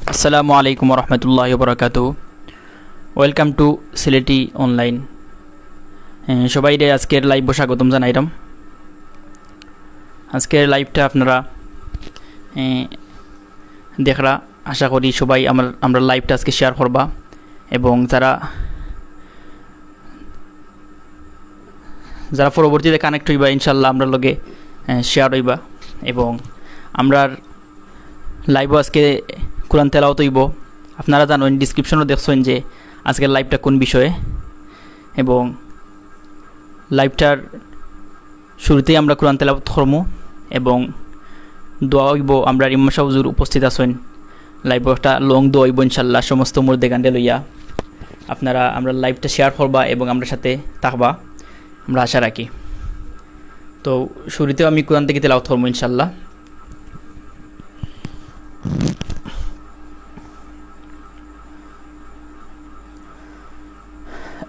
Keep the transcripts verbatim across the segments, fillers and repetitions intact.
আসসালামু আলাইকুম ওয়া রাহমাতুল্লাহি ওয়া বারাকাতুহু। Welcome to সিলেটি অনলাইন। এ, সবাইরে আজকের লাইভো স্বাগতম জানাইরাম। আজকের লাইভটা আপনারা, এ, দেখরা, আশা করি সবাই আমার, আমরার লাইভটা আজকে শেয়ার করবা এবং যারা যারা পরবর্তীতে কানেক্ট অইবা, ইনশাআল্লাহ আমরার লগে, আহ, শেয়ার অইবা। এবং আমরার লাইভো আজকে কোরআন তেলাওয়াত অইবো। আপনারা জানইন, ডেসক্রিপশনো দেখছইন যে আজকের লাইভটা কোন বিষয়ে। এবং লাইভটার শুরুতেই আমরা কোরআন তেলাওয়াত করমু এবং দোয়া অইবো। আমরার ইমাম সাহেব হুজুর উপস্থিত আছইন। লাইভো একটা লং দোয়া অইবো ইনশাআল্লাহ, সমস্ত মুর্দেগানরে লইয়া। আপনারা আমরার লাইভটা শেয়ার করবা এবং আমরার সাথে থাকবা, আমরা আশা রাখি। তো শুরুতেও আমি কোরআন থেকে তেলাওয়াত করবো ইনশাআল্লাহ।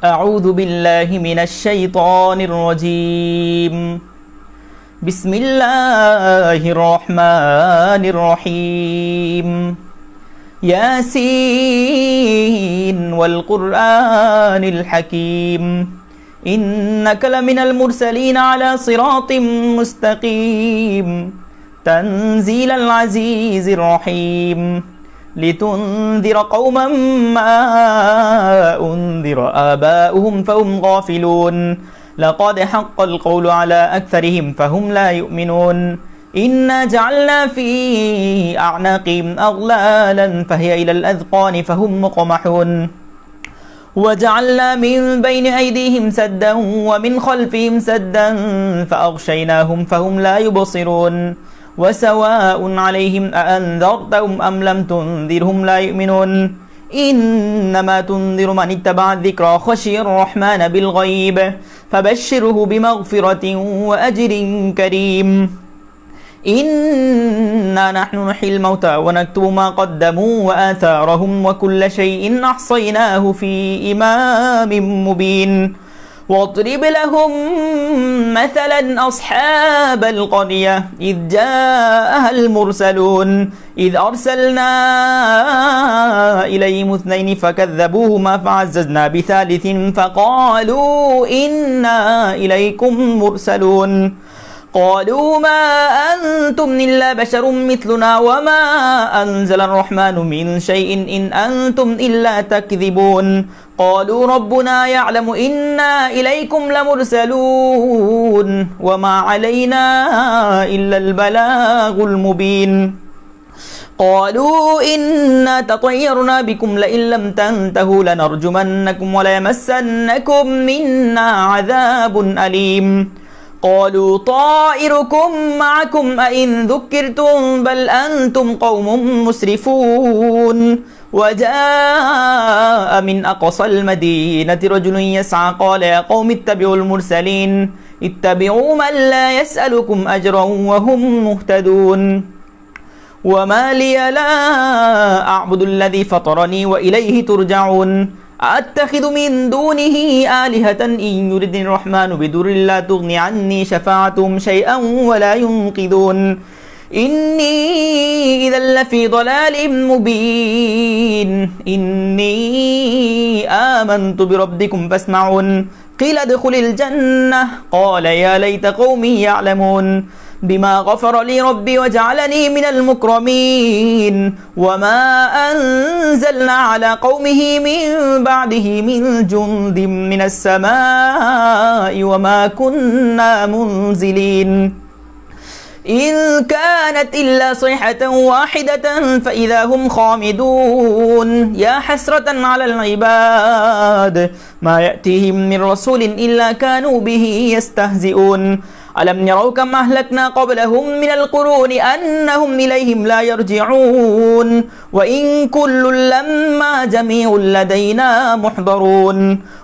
أعوذ بالله من الشيطان الرجيم. بسم الله الرحمن الرحيم. ياسين والقرآن الحكيم. إنك لمن المرسلين على صراط مستقيم. تنزيل العزيز الرحيم. لتنذر قوما ما أنذر آباؤهم فهم غافلون. لقد حق القول على أكثرهم فهم لا يؤمنون. إنا جعلنا في أعناقهم أغلالا فهي إلى الأذقان فهم مقمحون. وجعلنا من بين أيديهم سدا ومن خلفهم سدا فأغشيناهم فهم لا يبصرون. وسواء عليهم أأنذرتهم أم لم تنذرهم لا يؤمنون. إنما تنذر من اتبع الذكر وخشي الرحمن بالغيب فبشره بمغفرة وأجر كريم. إنا نحن نحيي الموتى ونكتب ما قدموا وآثارهم وكل شيء أحصيناه في إمام مبين. واضرب لهم مثلا أصحاب القرية إذ جاءها المرسلون. إذ أرسلنا إليهم اثنين فكذبوهما فعززنا بثالث فقالوا إنا إليكم مرسلون. قالوا ما أنتم إلا بشر مثلنا وما أنزل الرحمن من شيء إن أنتم إلا تكذبون. قالوا ربنا يعلم إنا إليكم لمرسلون وما علينا إلا البلاغ المبين. قالوا إنا تطيرنا بكم لئن لم تنتهوا لنرجمنكم وليمسنكم منا عذاب أليم. قالوا طائركم معكم أئن ذكرتم بل أنتم قوم مسرفون. وجاء من أقصى المدينة رجل يسعى قال يا قوم اتبعوا المرسلين. اتبعوا من لا يسألكم أجرا وهم مهتدون. وما لي لا أعبد الذي فطرني وإليه ترجعون. أأتخذ من دونه آلهة إن يردن الرحمن بضر لا تغن عني شفاعتهم شيئا ولا ينقذون. إني إذا لفي ضلال مبين. إني آمنت بربكم فاسمعون. قيل ادخل الجنة قال يا ليت قومي يعلمون. بما غفر لي ربي وجعلني من المكرمين. وما أنزلنا على قومه من بعده من جند من السماء وما كنا منزلين. إن كانت إلا صيحة واحدة فإذا هم خامدون. يا حسرة على العباد ما يأتيهم من رسول إلا كانوا به يستهزئون. ألم يروا كم أهلكنا قبلهم من القرون أنهم إليهم لا يرجعون. وإن كل لما جميع لدينا محضرون.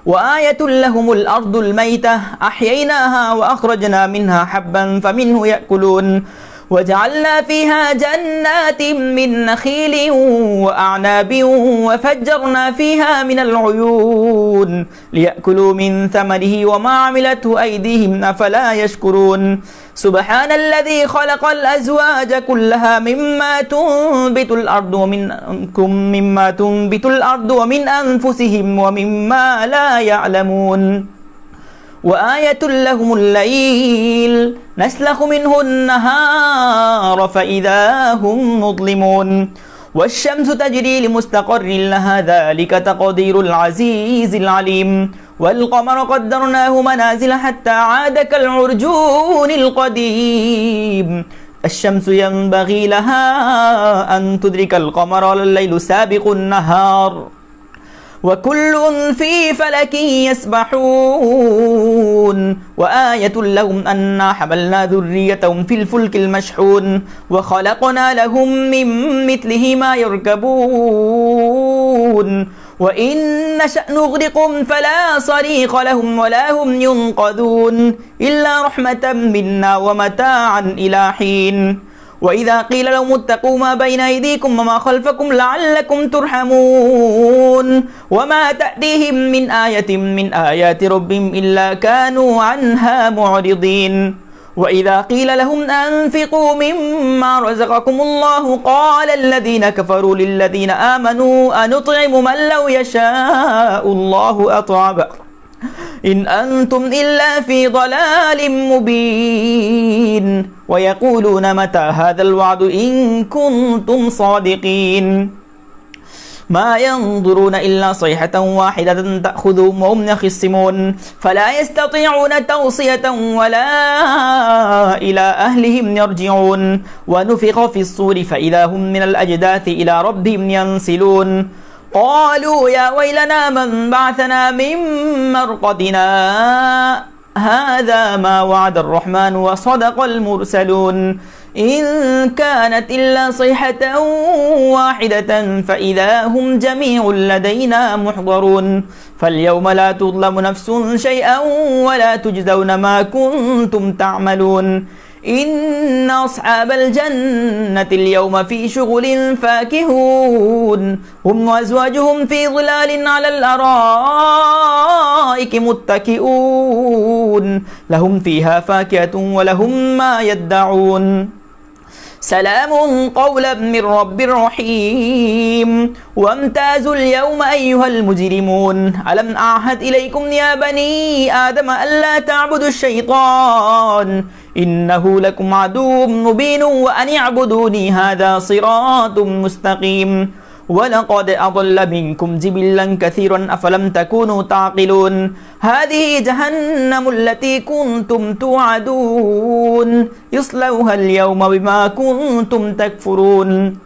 وآية لهم الأرض الميتة أحييناها وأخرجنا منها حبا فمنه يأكلون. وجعلنا فيها جنات من نخيل وأعناب وفجرنا فيها من العيون ليأكلوا من ثمره وما عملته أيديهم أفلا يشكرون. سبحان الذي خلق الأزواج كلها مما تنبت الأرض ومن مما تنبت الأرض ومن أنفسهم ومما لا يعلمون. وآية لهم الليل نسلخ منه النهار فإذا هم مظلمون. والشمس تجري لمستقر لها ذلك تقدير العزيز العليم. والقمر قدرناه منازل حتى عاد كالعرجون القديم. الشمس ينبغي لها أن تدرك القمر والليل سابق النهار. وكل في فلك يسبحون. وآية لهم أنا حملنا ذريتهم في الفلك المشحون. وخلقنا لهم من مثله ما يركبون. وإن نشأ نغرقهم فلا صريخ لهم ولا هم ينقذون. إلا رحمة منا ومتاعا إلى حين. وإذا قيل لهم اتقوا ما بين أيديكم وما خلفكم لعلكم ترحمون. وما تأتيهم من آية من آيات ربهم إلا كانوا عنها معرضين. وإذا قيل لهم أنفقوا مما رزقكم الله قال الذين كفروا للذين آمنوا أنطعم من لو يشاء الله أطعمه إن أنتم إلا في ضلال مبين. ويقولون متى هذا الوعد إن كنتم صادقين. ما ينظرون إلا صيحة واحدة تأخذهم وهم يخصمون. فلا يستطيعون توصية ولا إلى أهلهم يرجعون. ونفخ في الصور فإذا هم من الأجداث إلى ربهم ينسلون. قالوا يا ويلنا من بعثنا من مرقدنا. هذا ما وعد الرحمن وصدق المرسلون. إن كانت إلا صيحة واحدة فإذا هم جميع لدينا محضرون. فاليوم لا تظلم نفس شيئا ولا تجزون ما كنتم تعملون. إن أصحاب الجنة اليوم في شغل فاكهون. هم وأزواجهم في ظلال على الأرائك متكئون. لهم فيها فاكهة ولهم ما يدعون. سلام قولا من رب رحيم. وامتازوا اليوم أيها المجرمون. ألم أعهد إليكم يا بني آدم ألا تعبدوا الشيطان إنه لكم عدو مبين وأن اعبدوني هذا صراط مستقيم. ولقد أضل منكم جبلا كثيرا أفلم تكونوا تعقلون. هذه جهنم التي كنتم توعدون. اصلوها اليوم بما كنتم تكفرون.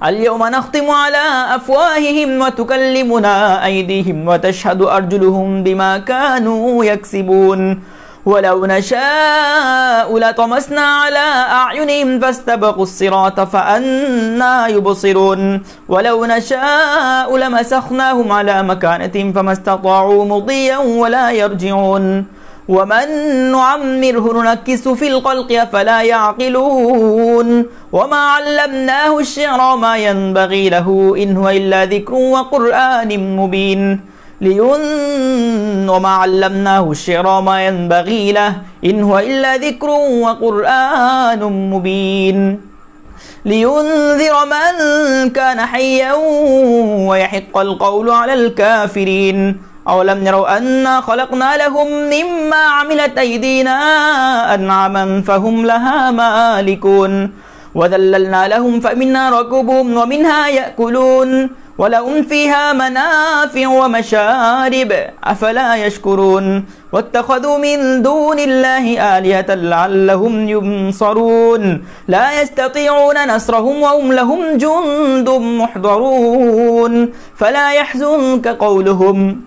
اليوم نختم على أفواههم وتكلمنا أيديهم وتشهد أرجلهم بما كانوا يكسبون. ولو نشاء لطمسنا على أعينهم فاستبقوا الصراط فأنى يبصرون. ولو نشاء لمسخناهم على مكانتهم فما استطاعوا مضيا ولا يرجعون. ومن نعمره ننكسه في الخلق أفلا يعقلون. وما علمناه الشعر وما ينبغي له إن هو إلا ذكر وقرآن مبين. لين وما علمناه الشعر وما ينبغي له إن هو إلا ذكر وقرآن مبين. لينذر من كان حيا ويحق القول على الكافرين. أولم يروا أنا خلقنا لهم مما عملت أيدينا أنعاما فهم لها مالكون. وذللنا لهم فمنها ركوبهم ومنها يأكلون. ولهم فيها منافع ومشارب. أفلا يشكرون. واتخذوا من دون الله آلهة لعلهم ينصرون. لا يستطيعون نصرهم وهم لهم جند محضرون. فلا يحزنك قولهم.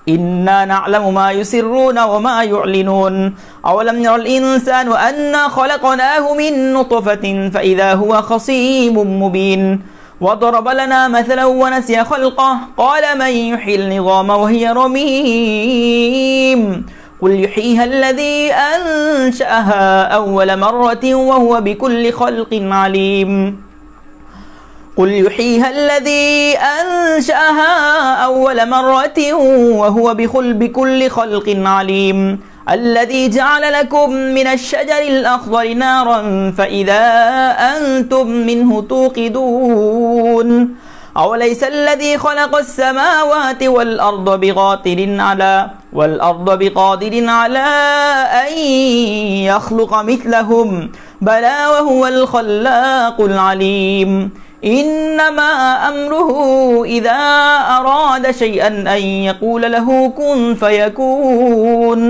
إنا نعلم ما يسرون وما يعلنون. أولم ير الإنسان أنا خلقناه من نطفة فإذا هو خصيم مبين. وضرب لنا مثلا ونسي خلقه قال من يحيي العظام وهي رميم. قل يحييها الذي أنشأها أول مرة وهو بكل خلق عليم. قل يحييها الذي أنشأها أول مرة وهو بخل-، بكل خلق عليم. الذي جعل لكم من الشجر الأخضر نارا فإذا أنتم منه توقدون. أوليس الذي خلق السماوات والأرض بقادر على، والأرض بقادر على أن يخلق مثلهم؟ بلى وهو الخلاق العليم. إنما أمره إذا أراد شيئا أن يقول له كن فيكون.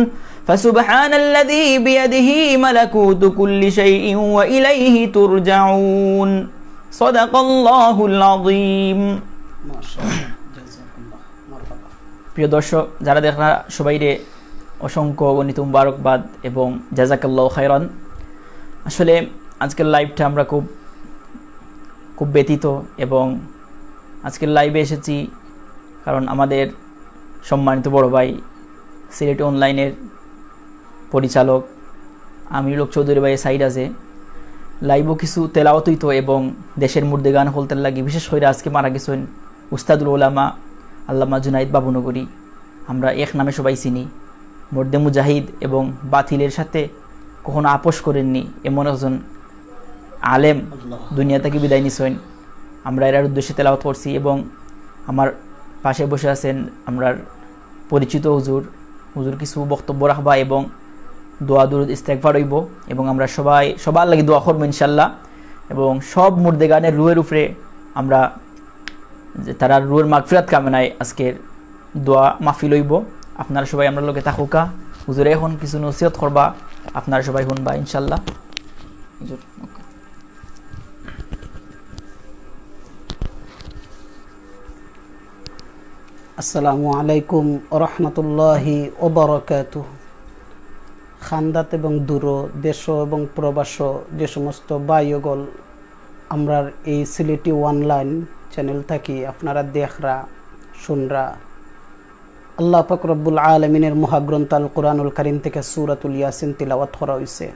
فسبحان الذي بيده ملكوت كل شيء وإليه ترجعون. صدق الله العظيم. মাশাআল্লাহ, জাযাকাল্লাহ, মারহাবা। প্রিয় দর্শক, যারা দেখরা সবাইরে অসংখ্য অগণিত মুবারকবাদ এবং জাযাকাল্লাহু খাইরান। আসলে আজকের লাইভটা আমরা খুব, খুব ব্যথিত এবং আজকের লাইভে এসেছি কারণ আমাদের সম্মানিত বড় ভাই সিলেটি অনলাইনের পরিচালক আমিরুল হক চৌধুরী ভাই সাইড আছে। লাইভও কিছু তেলাওয়াত হইতো এবং দেশের মুর্দেগান হলতার লাগি, বিশেষ করে আজকে মারা গেছেন উস্তাদুল উলামা আল্লামা জুনাইদ বাবুনগরী, আমরা এক নামে সবাই চিনি, মর্দে মুজাহিদ এবং বাতিলের সাথে কখনো আপোষ করেননি এমন একজন আলেম আল্লাহ। দুনিয়া থেকে বিদায় নিছেন। আমরা এরার উদ্দেশ্যে তেলাওয়াত করছি এবং আমার পাশে বসে আছেন আমরার পরিচিত হুজুর। হুজুর কিছু বক্তব্য রাখবা এবং দোয়া দুরুদ ইস্তেগফার হইব এবং আমরা সবাই সবার লাগি দোয়া করবো ইনশাল্লাহ। এবং সব মুর্দেগানের রুহের উপরে আমরা যে তারার রুহের মাগফিরাত কামনায় আজকের দোয়া মাহফিল হইব। আপনারা সবাই আমরার লগে থাকুকা। হুজুরে এখন কিছু নসিহত করবা, আপনারা সবাই শুনবা ইনশাল্লাহ। হুজুর, okay। আসসালামু আলাইকুম ওয়া রাহমাতুল্লাহি ওয়া বারাকাতুহু। খান্দাত এবং দূর, দেশ এবং প্রবাস যে সমস্ত ভাই ওগল আমরার এই সিলেটি অনলাইন চ্যানেল থাকি আপনারা দেখরা, শুনরা, আল্লাহ পাক রব্বুল আলামিনের মহাগ্রন্থ আল কোরআনুল কারীম থেকে সূরাতুল ইয়াসিন তিলাওয়াত করা হইছে।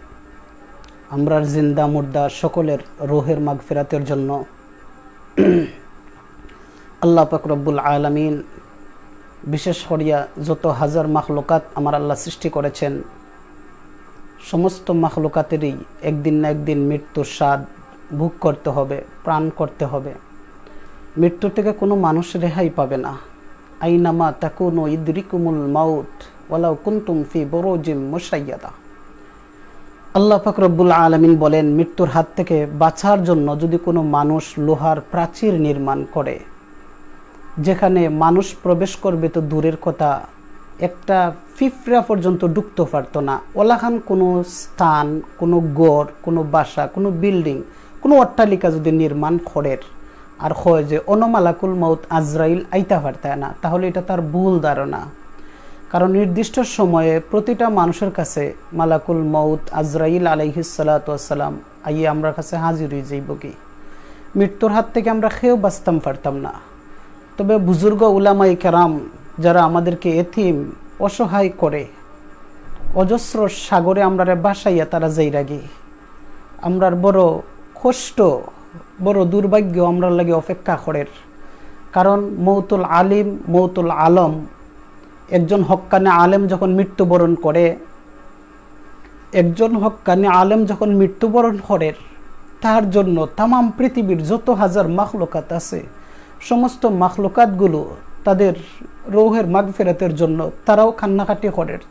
আমরার জিন্দা মুর্দা সকলের রুহের মাগফিরাতের জন্য আল্লাহ পাক রব্বুল আলামিন বিশেষ করিয়া যত হাজার মাখলুকাত আমার আল্লাহ সৃষ্টি করেছেন, সমস্ত মাখলুকাতেরই একদিন না একদিন মৃত্যুর স্বাদ ভোগ করতে হবে, পান করতে হবে। মৃত্যু থেকে কোনো মানুষ রেহাই পাবে না। আইনামা তাকুনু ইদরিকুমুল মাউত ওয়ালাউ কুনতুম ফি বুরুজিম মুশাইয়াদা। আল্লাহ পাক রব্বুল আলামিন বলেন, মৃত্যুর হাত থেকে বাঁচার জন্য যদি কোনো মানুষ লোহার প্রাচীর নির্মাণ করে, যেখানে মানুষ প্রবেশ করবে তো দূরের কথা, একটা ফিফড়া পর্যন্ত ঢুকতে পারতো না, ওলাখান কোনো স্থান, কোনো ঘর, কোনো বাসা, কোনো বিল্ডিং, কোনো অট্টালিকা যদি নির্মাণ করের আর হয় যে অনো মালাকুল মউত আজরাইল আইতা পারতায় না, তাহলে এটা তার ভুল ধারণা। কারণ নির্দিষ্ট সময়ে প্রতিটা মানুষের কাছে মালাকুল মউত আজরাইল আলাইহিস সালাতু ওয়াস সালাম আইয়া আমরার কাছে হাজির হয়ে যাইব কি। মৃত্যুর হাত থেকে আমরা কেউ বাঁচতাম পারতাম না। তবে বুজুর্গ উলামায়ে কেরাম যারা আমাদেরকে এতিম, অসহায় করে অজস্র সাগরে আমরারে ভাসাইয়া তারা যাইরাগি, আমরার বড় কষ্ট, বড় দুর্ভাগ্য আমরার লাগি অপেক্ষা করের। কারণ মউতুল আলিম, মউতুল আলম, একজন হক্কানি আলেম যখন মৃত্যুবরণ করে, একজন হক্কানি আলেম যখন মৃত্যুবরণ করের, তার জন্য তামাম পৃথিবীর যত হাজার মাখলুকাত আছে, সমস্ত মাখলুকাতগুলো তাদের রৌহের মাগফিরাতের জন্য তারাও কান্নাকাটি করের।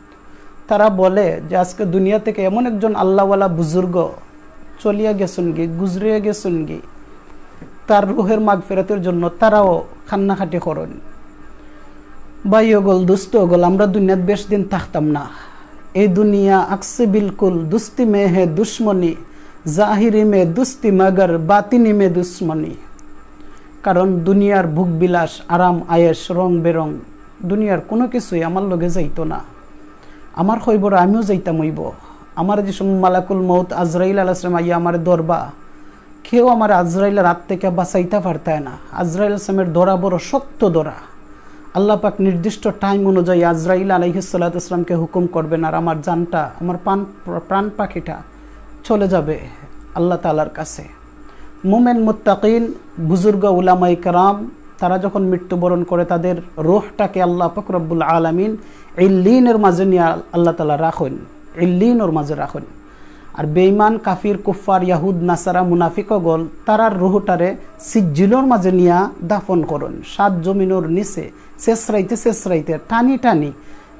তারা বলে যে আজকে দুনিয়া থেকে এমন একজন আল্লাহওয়ালা বুজুর্গ চলিয়া গেছেন গি, গুজরিয়া গেছেন গি, তার রুহের মাগফিরাতের জন্য তারাও কান্নাকাটি করেন। ভাই ওগল, দোস্ত ওগল, আমরা দুনিয়াত বেশ দিন থাকতাম না। এই দুনিয়া আকসে বিলকুল, দুস্তি মে হে দুশমনি, জাহিরি মে দুস্তি মগর বাতিনি মে দুশমনি। কারণ দুনিয়ার ভোগ বিলাস, আরাম আয়েশ, রং বেরং, দুনিয়ার কোনো কিছুই আমার লগে যাইতো না। আমার খবর আমিও যাইতাম হইব। আমার যে সময় মালাকুল মউত আজরাইল আলাইহিস সালাম আইয়া আমার ধরবা, কেউ আমার আজরাইলের হাত থেকে বাঁচাইতা পারতায় না। আজরাইল আলাইহিস সালামের ধরা বড় শক্ত ধরা। আল্লাহ পাক নির্দিষ্ট টাইম অনুযায়ী আজরাইল আলাইহিস সালাতু ওয়াস সালামকে হুকুম করবেন, আর আমার জানটা, আমার প্রাণ, প্রাণ পাখিটা চলে যাবে আল্লাহ তাআলার কাছে। মুমিন মুত্তাকিন, বুজুর্গ উলামায়ে কেরাম, তারা যখন মৃত্যুবরণ করে, তাদের রুহটাকে আল্লাহ পাক রব্বুল আলামিন ইল্লিনের মাঝে নিয়া আল্লাহ তাআলা রাখেন, ইল্লিনর মাঝে রাখেন। আর বেঈমান, কাফির, কুফফার, ইয়াহুদ, নাসারা, মুনাফিক অকল, তারার রুহটারে সিজ্জিলর মাঝে নিয়া দাফন করেন, সাত জমিনর নিচে, শেষরাইতে শেষরাইতে, টানি টানি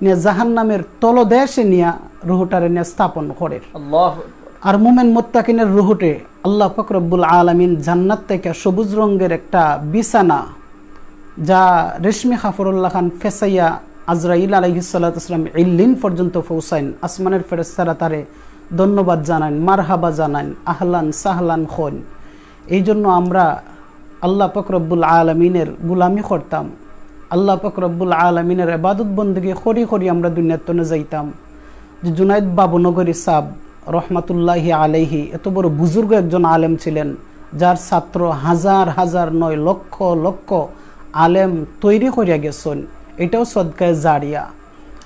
নিয়া জাহান্নামের তলদেশে নিয়া রুহটারে নিয়া স্থাপন করের। আল্লাহু আকবার। আর মুমিন মুত্তাকিনের রুহটে আল্লাহ পাক রব্বুল আলামিন জান্নাত থেকে সবুজ রঙের একটা বিছানা, যা রেশমি কাপড়র লাখান ফেছাইয়া আজরাইল আলাইহিস সালাতু ওয়াস সালাম ইল্লিন পর্যন্ত পৌঁছাইন। আসমানের ফেরেশতারা তারে ধন্যবাদ জানাইন, মারহাবা জানাইন, আহলান সাহলান কইন। এই জন্য আমরা আল্লাহ পাক রব্বুল আলামিনের গুলামি করতাম, আল্লাহ পাক রব্বুল আলামিনের ইবাদত বন্দেগি করি করি আমরা দুনিয়ার তনে যাইতাম। যে জুনাইদ বাবুনগরী সাব রহমাতুল্লাহি আলাইহি এত বড় বুজুর্গ একজন আলেম ছিলেন, যার ছাত্র হাজার হাজার নয়, লক্ষ লক্ষ আলেম তৈরি করিয়া গেছেন, এটাও সদকায়ে জারিয়া।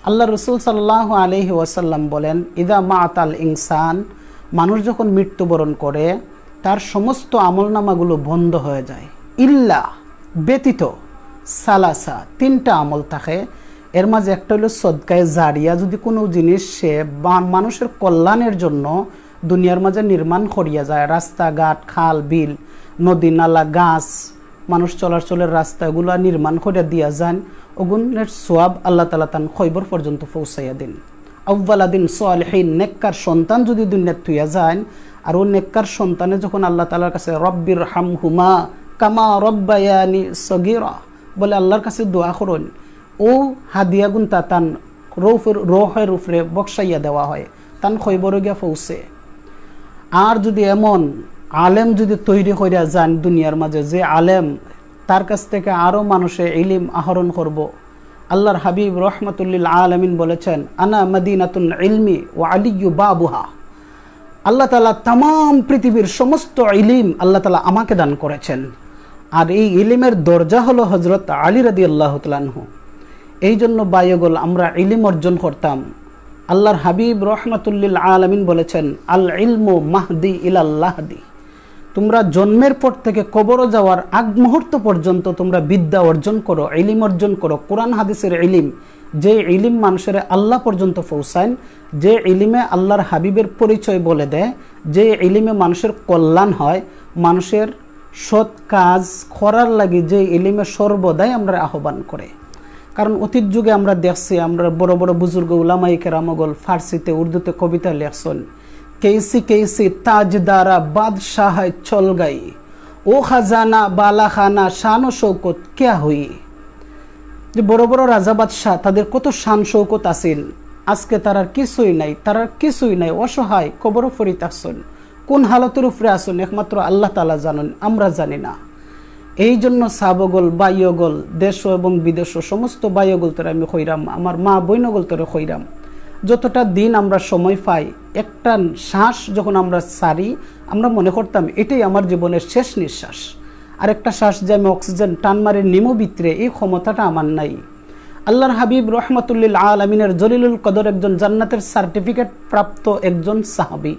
আল্লাহ রসুল সাল্লাল্লাহু আলাইহি ওয়াসাল্লাম বলেন, "ইদা মাতাল ইনসান", মানুষ যখন মৃত্যুবরণ করে, তার সমস্ত আমলনামাগুলো বন্ধ হয়ে যায়, ইল্লা, ব্যতীত, সালাসা, তিনটা আমল থাকে। এর মাঝে একটা হইল সদকায়ে জারিয়া, যদি কোনো জিনিস সে বা-, মানুষের কল্যাণের জন্য দুনিয়ার মাঝে নির্মাণ করিয়া যায়, রাস্তাঘাট, খাল, বিল, নদী, নালা, গাছ, মানুষ চলাচলের রাস্তাগুলা নির্মাণ করিয়া দিয়া যান, ওগুনের সওয়াব আল্লাহ তাআলা তান কবর পর্যন্ত পৌঁছাইয়া দেন। আও ওয়ালাদিন সালিহিন, নেককার সন্তান যদি দুনিয়াত থুইয়া যান, আর ও নেককার সন্তানে যখন আল্লাহ তাআলার কাছে "রব্বির হামহুমা কামা রব্বায়ানি সগীরা" বলে আল্লাহর কাছে দোয়া করেন, ও হাদিয়াগুন তা তান রৌফের, রোহের উপরে বকশাইয়া দেওয়া হয়, তান কবরো গিয়া পৌঁছে। আর যদি এমন আলেম যদি তৈরি করিয়া যান দুনিয়ার মাঝে, যে আলেম, তার কাছ থেকে আরো মানুষে ইলিম আহরণ করব। আল্লাহর হাবিব রহমাতুল্লিল আলামিন বলেছেন, "আনা মাদিনাতুল ইলমি ওয়া আলিয়্যু বাবুহা।" আল্লাহ তাআলা তামাম পৃথিবীর সমস্ত ইলিম আল্লাহ তাআলা আমাকে দান করেছেন, আর এই ইলিমের দরজা হলো হযরত আলী রাদিয়াল্লাহু তাআলা আনহু। এই জন্য ভাই ওগল, আমরা ইলিম অর্জন করতাম। আল্লাহর হাবিব রহমাতুল্লিল আলামিন বলেছেন, "আল ইলমু মাহদি ইলাল লাহদি।" তোমরা জন্মের পর থেকে কবরো যাওয়ার আগ মুহূর্ত পর্যন্ত তোমরা বিদ্যা অর্জন করো, ইলিম অর্জন করো, কোরআন হাদিসের ইলিম, যে ইলিম মানুষের আল্লাহ পর্যন্ত পৌঁছায়, যে ইলিমে আল্লাহর হাবিবের পরিচয় বলে দেয়, যে ইলিমে মানুষের কল্যাণ হয়, মানুষের সৎ কাজ করার লাগি যে ইলিমে সর্বদাই আমরা আহ্বান করে। কারণ অতীত যুগে আমরা দেখছি, আমরা বড় বড় বুজুর্গ উলামায়ে কেরাম ওগল ফার্সিতে, উর্দুতে কবিতা লেখছেন, "কেইসি কেইসি তাজদারা বাদশাহ চল গাই, ও খাজানা বালাখানা শান ও শৌকত ক্যা হুই?" যে বড় বড় রাজা বাদশাহ, তাদের কত শান শৌকত আছিল, আজকে তারার কিছুই নাই, তারার কিছুই নাই, অসহায় কবরো পড়ি থাকছেন। কোন হালতের উপরে আছেন একমাত্র আল্লাহ তাআলা জানেন, আমরা জানি না। এই জন্য সাব ওগল, ভাই ওগল, দেশ এবং বিদেশ সমস্ত ভাই ওগল তোরে আমি কইরাম, আমার মা বইন ওগল তোরে কইরাম, যতটা দিন আমরা সময় পাই, একটা শ্বাস যখন আমরা ছাড়ি, আমরা মনে করতাম এটাই আমার জীবনের শেষ নিঃশ্বাস। আর একটা শ্বাস যে আমি অক্সিজেন টান মারি নিমু ভিতরে, এই ক্ষমতাটা আমার নাই। আল্লাহর হাবিব রহমাতুল্লিল আলামিনের জলিলুল কদর একজন জান্নাতের সার্টিফিকেট প্রাপ্ত একজন সাহাবী,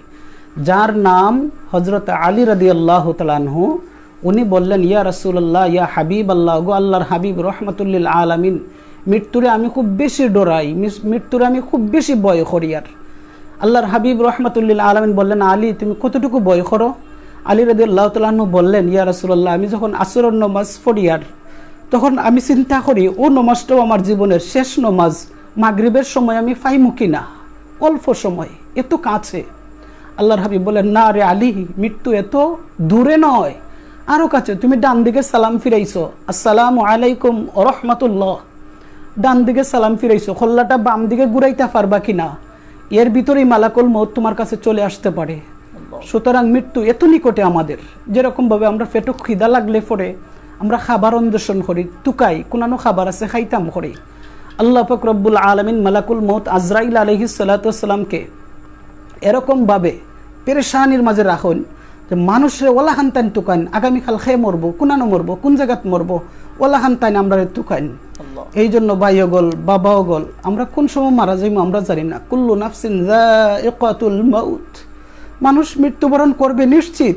যার নাম হযরত আলী রাদিয়াল্লাহু তাআলা আনহু। উনি বললেন, "ইয়া রাসূলুল্লাহ, ইয়া হাবিব আল্লাহ, গো আল্লাহর হাবিব রহমাতুল্লিল আলামিন, মৃত্যুরে আমি খুব বেশি ডরাই, মিস-, মৃত্যুরে আমি খুব বেশি ভয় করি।" আর আল্লাহর হাবিব রহমাতুল্লিল আলামিন বললেন, "আলী, তুমি কতটুকু ভয় করো?" আলী রাদিয়াল্লাহু তাআলা আনহু বললেন, "ইয়া রাসূলুল্লাহ, আমি যখন আসরের নামাজ পড়ি আর তখন আমি চিন্তা করি, ও নামাজটাও আমার জীবনের শেষ নামাজ, মাগরিবের সময় আমি পাইমু কি না, অল্প সময়, এত কাছে।" আল্লাহর হাবিব বলেন, "না রে আলী, মৃত্যু এত দূরে নয়, আরো কাছে। তুমি ডান দিকে সালাম ফিরাইছো, আসসালামু আলাইকুম ওয়া রাহমাতুল্লাহ, ডান দিকে সালাম ফিরাইছো, কল্লাটা বাম দিকে ঘুরাইতে পারবা কিনা, এর ভিতরেই মালাকুল মউত তোমার কাছে চলে আসতে পারে।" সুতরাং মৃত্যু এত নিকটে আমাদের, যেরকম ভাবে আমরা পেটো খিদা লাগলে পরে আমরা খাবার অন্বেষণ করি, তুকাই, কোনানো খাবার আছে, খাইতাম করি। আল্লাহ পাক রব্বুল আলামিন মালাকুল মউত আজরাইল আলাইহিস সালাতু ওয়াস সালামকে এরকম ভাবে পেরেশানির মাঝে রাখেন, যে মানুষরে ওলাখান তাইন তুকাইন, আগামীকাল খে মরবো, কুনানো মরবো, কোন জাগাত মরবো, ওলাখান তাইন আমরারে তুকাইন। আল্লাহ। এই জন্য ভাই অকল, বাবা অকল, আমরা কোন সময় মারা যাইমু আমরা জানি না। কুল্লু নাফসিন যায়িকাতুল মাউত, মানুষ মৃত্যুবরণ করবে নিশ্চিত,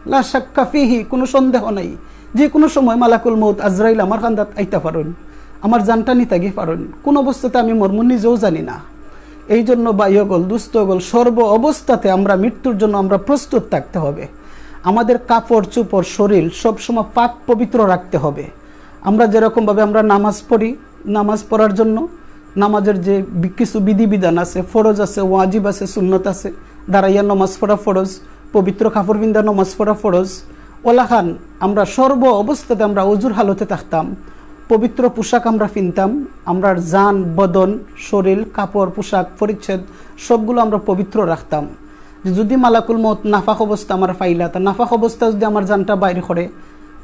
লা শাক্কা ফিহি, কোনো সন্দেহ নাই। যে কোনো সময় মালাকুল মউত আজরাইল আমার কান্দাত আইতা পারইন, আমার জানটা নিতা গি পারইন। কোন অবস্থাতে আমি মরমু নিজেও জানি না। এই জন্য ভাই অকল, দুস্ত অকল, সর্ব অবস্থাতে আমরা মৃত্যুর জন্য আমরা প্রস্তুত থাকতে হবে। আমাদের কাপড় চোপড়, শরীর সবসময় পাক পবিত্র রাখতে হবে। আমরা যেরকমভাবে আমরা নামাজ পড়ি, নামাজ পড়ার জন্য নামাজের যে বি- কিছু বিধিবিধান আছে, ফরজ আছে, ওয়াজিব আছে, সুন্নত আছে, দাঁড়াইয়া নামাজ পড়া ফরজ, পবিত্র কাপড় পিন্দা নামাজ পড়া ফরজ, ওলাখান আমরা সর্ব অবস্থাতে আমরা অজুর হালতে থাকতাম, পবিত্র পোশাক আমরা পিনতাম, আমরার জান, বদন, শরীর, কাপড়, পোশাক, পরিচ্ছেদ সবগুলো আমরা পবিত্র রাখতাম। যে যদি মালাকুল মউত নাপাক অবস্থা আমার পাইলা, তা নাপাক অবস্থা যদি আমার জানটা বাইর করে,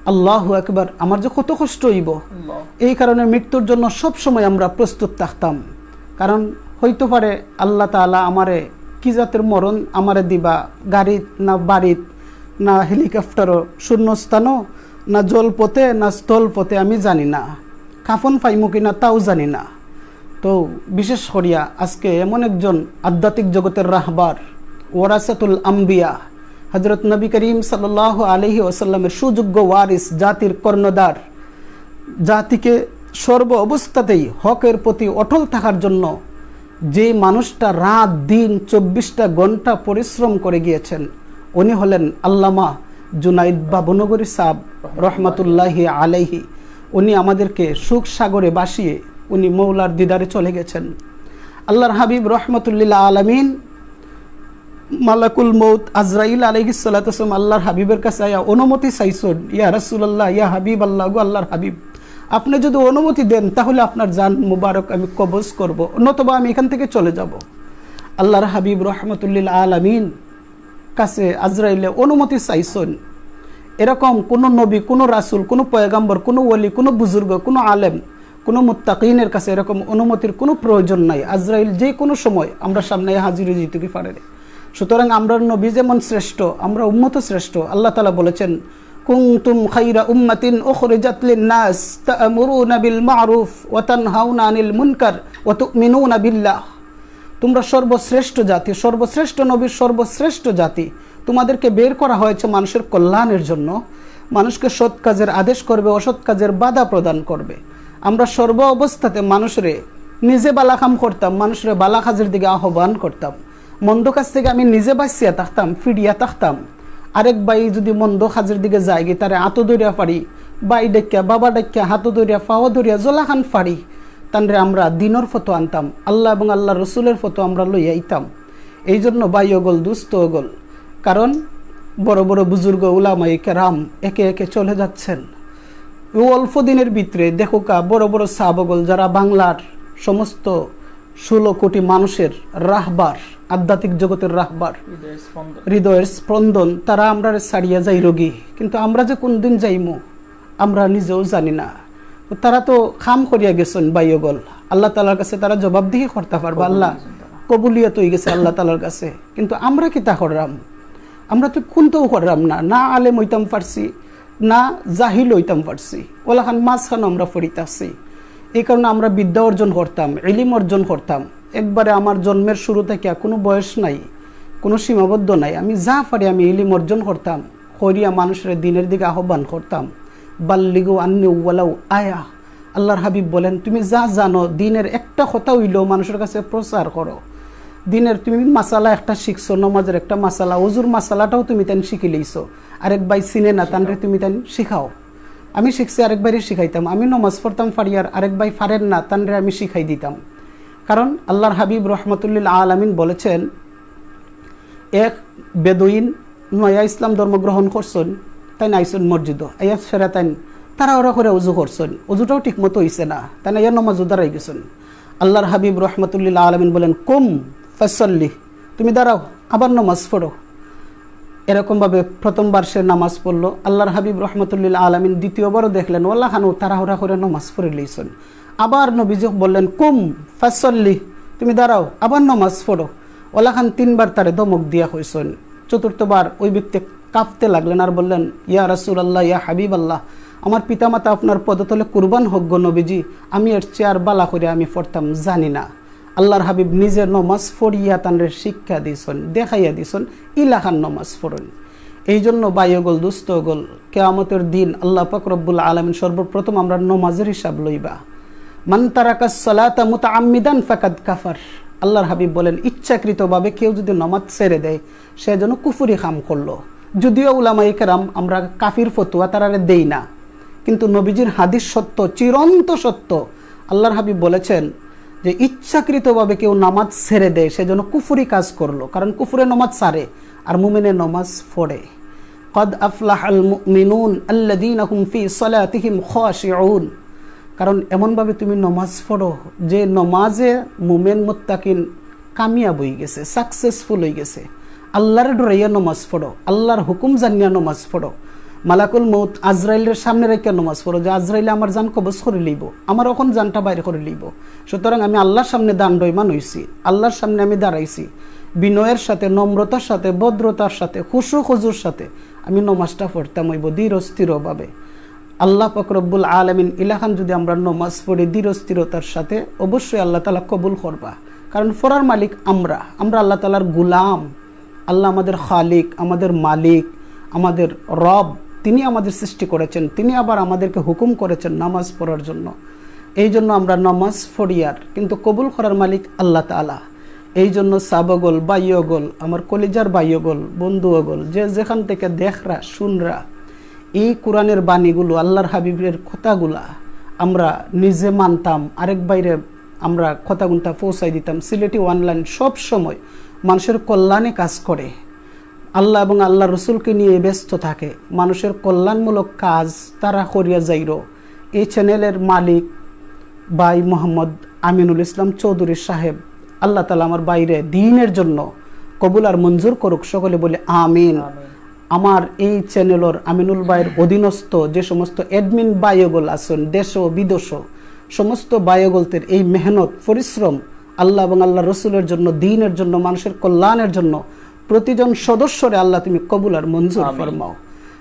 আল্লাহু আকবার, আমার যে কত কষ্ট হইব। আল্লাহ। এই কারণে মৃত্যুর জন্য সব সময় আমরা প্রস্তুত থাকতাম, কারণ হইতে পারে আল্লাহ তাআলা আমারে কি জাতের মরণ আমারে দিবা, গাড়িত না বাড়িত না হেলিকপ্টারও, শূন্যস্থানও না জলপথে না স্থলপথে, আমি জানি না। কাফন পাইমু কিনা তাও জানি না। তো বিশেষ করিয়া আজকে এমন একজন আধ্যাত্মিক জগতের রাহবার, ওয়ারাসাতুল আম্বিয়া, হযরত নবী করিম সাল্লাল্লাহু আলাইহি ওয়াসাল্লামের সুযোগ্য ওয়ারিস, জাতির কর্ণধার, জাতিকে সর্ব অবস্থাতেই হকের প্রতি অটল থাকার জন্য যে মানুষটা রাত দিন চব্বিশটা ঘন্টা পরিশ্রম করে গিয়েছেন, উনি হলেন আল্লামা জুনাইদ বাবুনগরী সাহেব রহমাতুল্লাহি আলাইহি। উনি আমাদেরকে সুখ সাগরে ভাসিয়ে উনি মৌলার দিদারে চলে গেছেন। আল্লাহর হাবিব রহমাতুল্লিল আলামিন মালাকুল মউত আজরাইল আলাইহিস সালাতু ওয়াস সালাম আল্লাহর হাবিবের কাছে আয়া অনুমতি চাইছইন, "ইয়া রাসূলুল্লাহ, ইয়া হাবিব আল্লাহ, গো আল্লাহর হাবিব, আপনি যদি অনুমতি দেন তাহলে আপনার জান মুবারক আমি কবজ করব, নতুবা আমি এখান থেকে চলে যাব।" আল্লাহর হাবিব রহমাতুল্লিল আলামিন কাছে আজরাইলে অনুমতি চাইছইন। এরকম কোনো নবী, কোনো রাসূল, কোনো পয়গাম্বর, কোনো ওলি, কোনো বুজুর্গ, কোনো আলেম, কোনো মুত্তাকিনের কাছে এরকম অনুমতির কোনো প্রয়োজন নাই। আজরাইল যে কোনো সময় আমরার সামনে হাজির হয়ে যেতে পারে। সুতরাং আমরার নবী যেমন শ্রেষ্ঠ, আমরার উম্মতও শ্রেষ্ঠ। আল্লাহ তাআলা বলেছেন, "কুনতুম খায়রা উম্মাতিন উখরিজাত লিন-নাস তা'মুরুনা বিল মা'রুফ ওয়া তানহাউনা আনিল মুনকার ওয়া তু'মিনুনা বিল্লাহ।" তোমরা সর্বশ্রেষ্ঠ জাতি, সর্বশ্রেষ্ঠ নবীর সর্বশ্রেষ্ঠ জাতি। তোমাদেরকে বের করা হয়েছে মানুষের কল্যাণের জন্য। মানুষকে সৎ কাজের আদেশ করবে, অসৎ কাজের বাধা প্রদান করবে। আমরা সর্ব অবস্থাতে মানুষরে নিজে বালা কাম করতাম, মানুষরে বালা কাজের দিকে আহ্বান করতাম। মন্দ কাজ থেকে আমি নিজে বাঁচিয়া থাকতাম, ফিরিয়া থাকতাম। আরেক ভাই যদি মন্দ কাজের দিকে যায়গি, তারে আতো ধরিয়া ফাড়ি, ভাই ডাকিয়া, বাবা ডাকিয়া, হাতো ধরিয়া, পাও ধরিয়া, জলাখান ফাড়ি, তানরে আমরা দিনর পথো আনতাম, আল্লাহ এবং আল্লাহর রসুলের পথো আমরা লইয়া আইতাম। এই জন্য ভাই অকল, দুস্ত অকল, কারণ বড় বড় বুজুর্গ উলামায়ে কেরাম একে একে চলে যাচ্ছেন। ও অল্প দিনের ভিতরে দেখোকা, বড় বড় সাহাব অকল, যারা বাংলার সমস্ত ষোলো কোটি মানুষের রাহবার, আধ্যাত্মিক জগতের রাহবার, হৃদয়ের স্পন্দন। হৃদয়ের স্পন্দন, তারা আমরারে ছাড়িয়া যাইরগি, কিন্তু আমরা যে কোন দিন যাইমু আমরা নিজেও জানি না। তো তারা তো কাম করিয়া গেছইন ভাই অকল, আল্লাহ তাআলার কাছে তারা জবাবদিহি করতা পারবা। আল্লাহ, কবুলিয়ত হয়ে গেছে আল্লাহ তাআলার কাছে, কিন্তু আমরা কিতা কররাম? আমরা তো কুন্তাও কররাম না, না আলেম হইতাম পারছি, না জাহিল হইতাম পারছি, ওলাখান মাঝখানো আমরা পড়িতাছি। এই কারণে আমরা বিদ্যা অর্জন করতাম, ইলিম অর্জন করতাম। একবারে আমার জন্মের শুরু থেকে কোনো বয়স নাই, কোনো সীমাবদ্ধ নাই, আমি যা পারি আমি ইলিম অর্জন করতাম, করিয়া মানুষরে দিনের দিকে আহ্বান করতাম। বাল্লিগু আন্নি ওয়ালাউ আয়া। আল্লাহর হাবিব বলেন, "তুমি যা জানো দিনের একটা কথা হইলেও মানুষের কাছে প্রচার করো। দিনের তুমি মাসালা একটা শিখছো, নমাজের একটা মাসালা, অজুর মাসালাটাও তুমি তাইন শিখিলাইছো, আরেক ভাই চিনে না, তানরে তুমি তাইন শিখাও।" আমি শিখছি, আরেক ভাইরে শিখাইতাম। আমি নমাজ পড়তাম পারি, আর আরেক ভাই পারেন না, তানরে আমি শিখাই দিতাম। কারণ আল্লাহর হাবিব রহমাতুল্লিল আলামিন বলেছেন, এক বেদুইন নয়া ইসলাম ধর্ম গ্রহণ করছইন, তাইন আইছইন মসজিদো, আইয়া সেরা তাইন তাড়াহুড়া করে উজু করছইন, উজুটাও ঠিক মতো হইছে না, তাইন আইয়া নমাজো দাঁড়াই গেছইন। আল্লাহর হাবিব রহমাতুল্লিল আলামিন বলেন, "কুম ফাসল্লি, তুমি দাঁড়াও, আবার নমাজ পড়ো।" এরকমভাবে প্রথমবার সে নামাজ পড়লো। আল্লাহর হাবিব রহমাতুল্লিল আলামিন দ্বিতীয়বারও দেখলেন, ওলাখানও তাড়াহুড়া করে নমাজ পড়িলাইছইন। আবার নবীজি বললেন, "কুম ফাসল্লি, তুমি দাঁড়াও, আবার নমাজ পড়ো।" ওলাখান তিনবার তারে ধমক দিয়া কইছইন। চতুর্থবার ওই ব্যক্তি কাঁপতে লাগলেন আর বললেন, "ইয়া রাসূলুল্লাহ, ইয়া হাবিবাল্লাহ, আমার পিতামাতা আপনার পদতলে কুরবান হোক গো নবীজি, আমি এর চেয়ে আর বালা করে আমি পড়তাম জানি না।" আল্লাহর হাবিব নিজে নমাজ পড়িয়া তানরে শিক্ষা দিছইন, দেখাইয়া দিছইন, ইলাখান নমাজ পড়ইন। এই জন্য ভাই অকল, দোস্ত অকল, কিয়ামতের দিন আল্লাহ পাক রব্বুল আলামিন সর্বপ্রথম আমরা নমাজের হিসাব লইবা। "মান তারাকাস সালাতা মুতাআম্মিদান ফাকাদ কাফার।" আল্লাহর হাবিব বলেন, ইচ্ছাকৃতভাবে কেউ যদি নমাজ ছেড়ে দেয়, সে যেন কুফরি কাম করলো। যদিও উলামায়ে কেরাম আমরা কাফির ফতুয়া তারারে দেই না, কিন্তু নবীজির হাদিস সত্য, চিরন্ত সত্য। আল্লাহর হাবিব বলেছেন যে ইচ্ছাকৃতভাবে কেউ নামাজ ছেড়ে দেয়, সে যেন কুফরি কাজ করলো, কারণ কুফরে নমাজ ছাড়ে আর মুমিনে নমাজ পড়ে। "কদ আফলাহাল মুমিনুন আল্লাযীনা হুম ফি সালাতিহিম খাশিউন।" কারণ এমনভাবে তুমি নমাজ পড়ো যে নমাজে মুমিন মুত্তাকিন কামিয়াব হয়ে গেছে, সাকসেসফুল হয়ে গেছে। আল্লাহরে ডরাইয়া নমাজ পড়ো, আল্লাহর হুকুম জানিয়া নমাজ পড়ো। মালাকুল মউত আজরাইলের সামনে রাখিয়া নমাজ পড়ো যে, "আজরাইলে আমার জান কবজ করে লইব, আমার অখন জানটা বাইর করে লইব। সুতরাং আমি আল্লাহর সামনে দাণ্ডায়মান হইছি, আল্লাহর সামনে আমি দাঁড়াইছি, বিনয়ের সাথে, নম্রতার সাথে, ভদ্রতার সাথে, খুশু খুজুর সাথে আমি নমাজটা পড়তাম হইব ধীর স্থিরভাবে।" আল্লাহ পাক রব্বুল আলামিন ইলাখান যদি আমরা নমাজ পড়ি ধীর স্থিরতার সাথে, অবশ্যই আল্লাহ তাআলা কবুল করবা। কারণ পড়ার মালিক আমরা, আমরা আল্লাহ তাআলার গুলাম। আল্লাহ আমাদের খালিক, আমাদের মালিক, আমাদের রব। তিনি আমাদের সৃষ্টি করেছেন, তিনি আবার আমাদেরকে হুকুম করেছেন নামাজ পড়ার জন্য। এই জন্য আমরা নামাজ পড়িয়ার, কিন্তু কবুল করার মালিক আল্লাহ তাআলা। এই জন্য সাবগল, ভাইয়গল, আমার কলিজার ভাইয়গল, বন্ধুগল, যে যেখান থেকে দেখরা, শুনরা, এই কোরআনের বাণীগুলো, আল্লাহর হাবিবের কথাগুলা আমরা নিজে মানতাম, আরেক বাইরে আমরা কথাগুনটা পৌঁছাই দিতাম। সিলেটি অনলাইন সব সময় মানুষের কল্যাণে কাজ করে। আল্লাহ এবং আল্লাহর রসুলকে নিয়ে ব্যস্ত থাকে, মানুষের কল্যাণমূলক কাজ তারা করিয়া যাইরো। এই চ্যানেলের মালিক ভাই মোহাম্মদ আমিনুল ইসলাম চৌধুরী সাহেব, আল্লাহ তাআলা আমার ভাইরে দ্বীনের জন্য কবুল আর মঞ্জুর করুক। সকলে বলি আমিন। আমিন। আমার এই চ্যানেলর আমিনুল ভাইর অধীনস্থ যে সমস্ত অ্যাডমিন ভাইয়গল আছেন দেশ ও বিদেশ, সমস্ত ভাইয়গলতের এই মেহনত, পরিশ্রম আল্লাহ এবং আল্লাহর রসুলের জন্য, দ্বীনের জন্য, মানুষের কল্যাণের জন্য প্রতিজন সদস্যরে আল্লাহ তুমি কবুল আর মঞ্জুর আমিন। ফরমাও।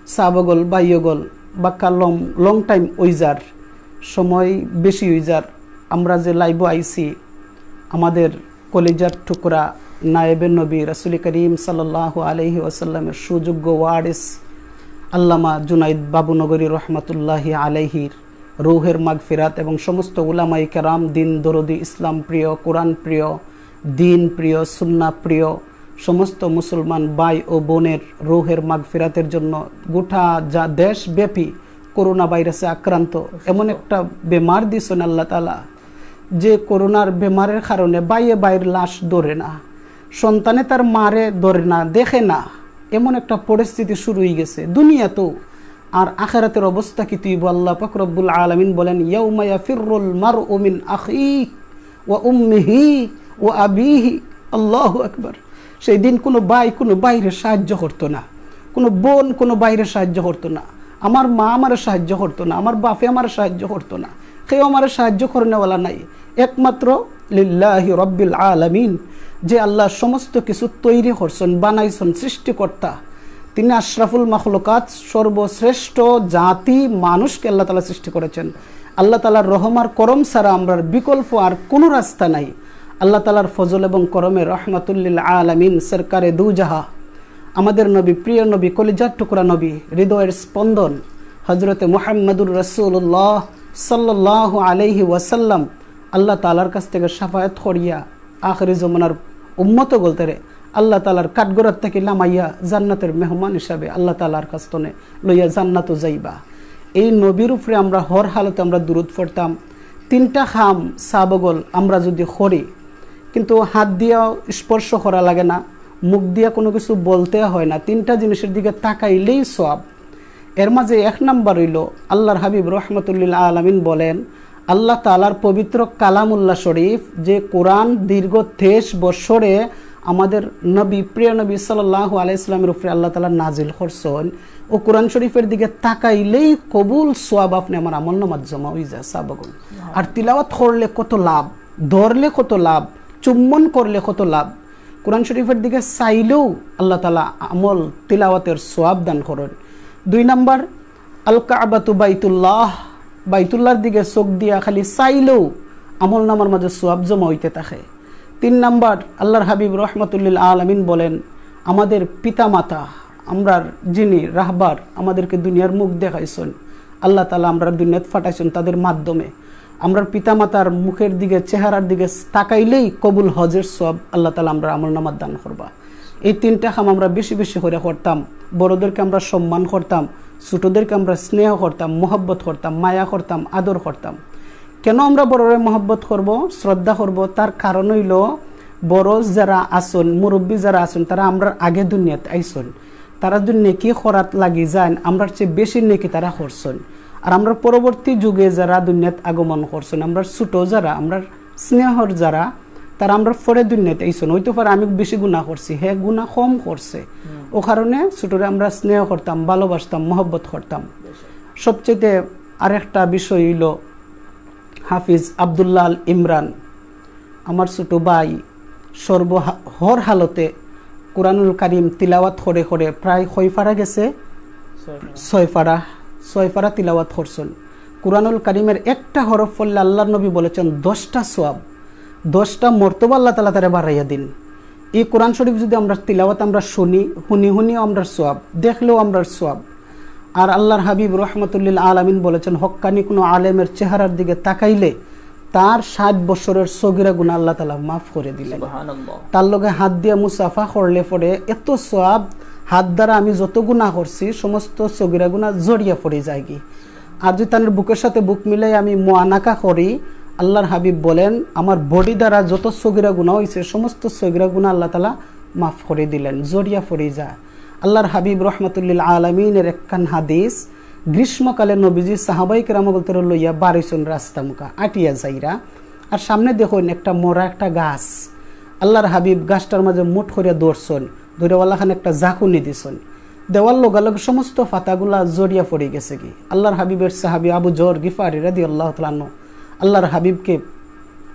সাবগল, ভাইয়গল, বাক্কা লং, লং টাইম অইযার, সময় বেশি অইযার, আমরা যে লাইভো আইছি, আমাদের কলিজার টুকরা নায়েবে নবী রাসূল করিম সাল্লাল্লাহু আলাইহি ওয়াসাল্লামের সুযোগ্য ওয়ারিস আল্লামা জুনাইদ বাবুনগরী রহমাতুল্লাহি আলাইহির রুহের মাগফিরাত এবং সমস্ত উলামায়ে কেরাম, দ্বীন দরদি, ইসলাম প্রিয়, কোরআন প্রিয়, দ্বীন প্রিয়, সুন্নাহ প্রিয় সমস্ত মুসলমান ভাই ও বোনের রুহের মাগফিরাতের জন্য গোটা যা দেশব্যাপী করোনা ভাইরাসে আক্রান্ত, এমন একটা বেমার দিছেন আল্লাহ তাআলা, যে করোনার বেমারের কারণে ভাইয়ে ভাইর লাশ ধরে না, সন্তানে তার মারে ধরে না, দেখে না, এমন একটা পরিস্থিতি শুরু হয়ে গেছে দুনিয়াতেও। আর আখেরাতের অবস্থা কি তুইব? আল্লাহ পাক রব্বুল আলামিন বলেন, "ইয়াউমা ইয়াফিররুল মারউ মিন আখিহি ওয়া উম্মিহি ওয়া আবিহি।" আল্লাহু আকবার। সেই দিন কোনো ভাই কোনো ভাইরে সাহায্য করতো না, কোনো বোন কোনো ভাইরে সাহায্য করতো না, আমার মা আমারে সাহায্য করতো না, আমার বাপে আমারে সাহায্য করতো না, কেউ আমারে সাহায্য করনেওয়ালা নাই, একমাত্র লিল্লাহি রব্বিল আলামিন, যে আল্লাহ সমস্ত কিছু তৈরি করছেন, বানাইছেন, সৃষ্টিকর্তা। তিনি আশরাফুল মাখলুকাত, সর্বশ্রেষ্ঠ জাতি মানুষকে আল্লাহ তাআলা সৃষ্টি করেছেন। আল্লাহ তাআলার রহম আর করম ছাড়া আমরার বিকল্প আর কোনো রাস্তা নাই। আল্লাহ তাআলার ফজল এবং করমে রহমাতুল্লিল আলামিন, সরকারে দুজাহা, আমাদের নবী, প্রিয় নবী, কলিজার টুকরা নবী, হৃদয়ের স্পন্দন, হযরতে মুহাম্মাদুর রাসূলুল্লাহ সাল্লাল্লাহু আলাইহি ওয়াসাল্লাম আল্লাহ তাআলার কাছ থেকে শাফায়াত করিয়া আখেরি জমানার উম্মত অকলতারে আল্লাহ তাআলার কাঠগড়ার থেকে লামাইয়া জান্নাতের মেহমান হিসাবে আল্লাহ তাআলার কাছ তনে লইয়া জান্নাতো যাইবা। এই নবীর উপরে আমরা হর হালতে আমরা দুরূদ পড়তাম। তিনটা কাম সাবগল আমরা যদি করি, কিন্তু হাত দিয়া স্পর্শ করা লাগে না, মুখ দিয়া কোনো কিছু বলতে হয় না, তিনটা জিনিসের দিকে তাকাইলেই সওয়াব। এর মাঝে এক নাম্বার হইল, আল্লাহর হাবিব রহমাতুল্লিল আলামিন বলেন, আল্লাহ তাআলার পবিত্র কালামুল্লাহ শরীফ, যে কোরআন দীর্ঘ তেইশ বছরে আমাদের নবী, প্রিয় নবী সাল্লাল্লাহু আলাইহি ওয়াসাল্লামের উপরে আল্লাহ তাআলা নাজিল করছেন, ও কোরআন শরীফের দিকে তাকাইলেই কবুল সওয়াব আপনি আমার আমল নামাত জমা হয়ে যায়, সাবগল। আর তিলাওয়াত করলে কত লাভ, ধরলে কত লাভ, চুম্বন করলে কত লাভ। কোরআন শরীফের দিকে চাইলেও আল্লাহ তাআলা আমল তিলাওয়াতের সওয়াব দান করেন। দুই নাম্বার, আল কাবাতু বাইতুল্লাহ, বাইতুল্লাহর দিকে চোখ দিয়া খালি চাইলেও আমল নামার মাঝে সওয়াব জমা হইতে থাকে। তিন নাম্বার, আল্লাহর হাবিব রহমাতুল্লিল আলামিন বলেন, আমাদের পিতামাতা, আমরার যিনি রাহবার, আমাদেরকে দুনিয়ার মুখ দেখাইছেন, আল্লাহ তাআলা আমরার দুনিয়াত পাঠাইছেন তাদের মাধ্যমে। আমরার পিতামাতার মুখের দিকে, চেহারার দিকে তাকাইলেই কবুল হজের সওয়াব আল্লাহ তাআলা আমরার আমল নামাত দান করবা। এই তিনটা কাম আমরা বেশি বেশি করে করতাম। বড়দেরকে আমরা সম্মান করতাম, ছোটদেরকে আমরা স্নেহ করতাম, মহব্বত করতাম, মায়া করতাম, আদর করতাম। কেন আমরা বড়রে মহব্বত করব, শ্রদ্ধা করব? তার কারণ হইল, বড় যারা আছেন, মুরব্বী যারা আছেন, তারা আমরার আগে দুনিয়াত আইছেন। তারা যদি নেকি করাত লাগি যান, আমরার চেয়ে বেশি নেকি তারা করছেন। আর আমরার পরবর্তী যুগে যারা দুনিয়াত আগমন করছেন, আমরার ছোট যারা, আমরার স্নেহর যারা, তারা আমরার পরে দুনিয়াত আইছেন। হইতে পারে আমি বেশি গুনাহ করছি, হে গুনাহ কম করছে। ও কারণে ছোটরে আমরা স্নেহ করতাম, ভালোবাসতাম, মহব্বত করতাম। সবচেয়ে আরেকটা বিষয় হইল, হাফিজ আব্দুল্লাহ আল ইমরান, আমার ছোট ভাই, সর্ব হা-, হর হালতে কোরআনুল কারীম তিলাওয়াত করে করে প্রায় কয় পারা গেছে? ছয় পারা। ছয় পারা, ছয় পারা তিলাওয়াত করছেন। কোরআনুল কারীমের একটা হরফ পড়লে আল্লাহর নবী বলেছেন দশটা সওয়াব, দশটা মর্তবা আল্লাহ তাআলা তারে বাড়াইয়া দিন। এই কোরআন শরীফ যদি আমরা তিলাওয়াত আমরা শুনি, হুনি হুনিও আমরার সওয়াব, দেখলেও আমরার সওয়াব। আর আল্লাহর হাবিব রহমাতুল্লিল আলামিন বলেছেন, হক্কানি কোনো আলেমের চেহারার দিকে তাকাইলে তার ষাট বছরের সগিরা গুনাহ আল্লাহ তাআলা মাফ করে দিলেন। সুবহানাল্লাহ। তার লগে হাত দিয়া মুসাফা করলে পরে এত সওয়াব, হাত দ্বারা আমি যত গুনাহ করছি সমস্ত সগিরা গুনাহ ঝরিয়া পড়ি যায়গি। আর যদি তার বুকের সাথে বুক মিলাই আমি মুআনাকা করি, আল্লাহর হাবিব বলেন, আমার বডি দ্বারা যত সগিরা গুনাহ হইছে সমস্ত সগিরা গুনাহ আল্লাহ তাআলা মাফ করে দিলেন, ঝরিয়া পড়ি যায়। আল্লাহর হাবিব রহমাতুল্লিল আলামিনের একখান হাদিস, গ্রীষ্মকালে নবীজি সাহাবাই কেরাম অকলতরে লইয়া বারইছন রাস্তা মুখা আটিয়া যাইরা, আর সামনে দেখইন একটা মরা একটা গাছ। আল্লাহর হাবিব গাছটার মাঝে মুঠ করিয়া ধরছন, ধরে ওলাখান একটা জাকুনি দিছন, দেওয়ার লগে লগে সমস্ত পাতাগুলা ঝরিয়া পড়ি গেছে গি। আল্লাহর হাবিবের সাহাবী আবু জর গিফারি রাদিয়াল্লাহু তাআলা আনহু আল্লাহর হাবিবকে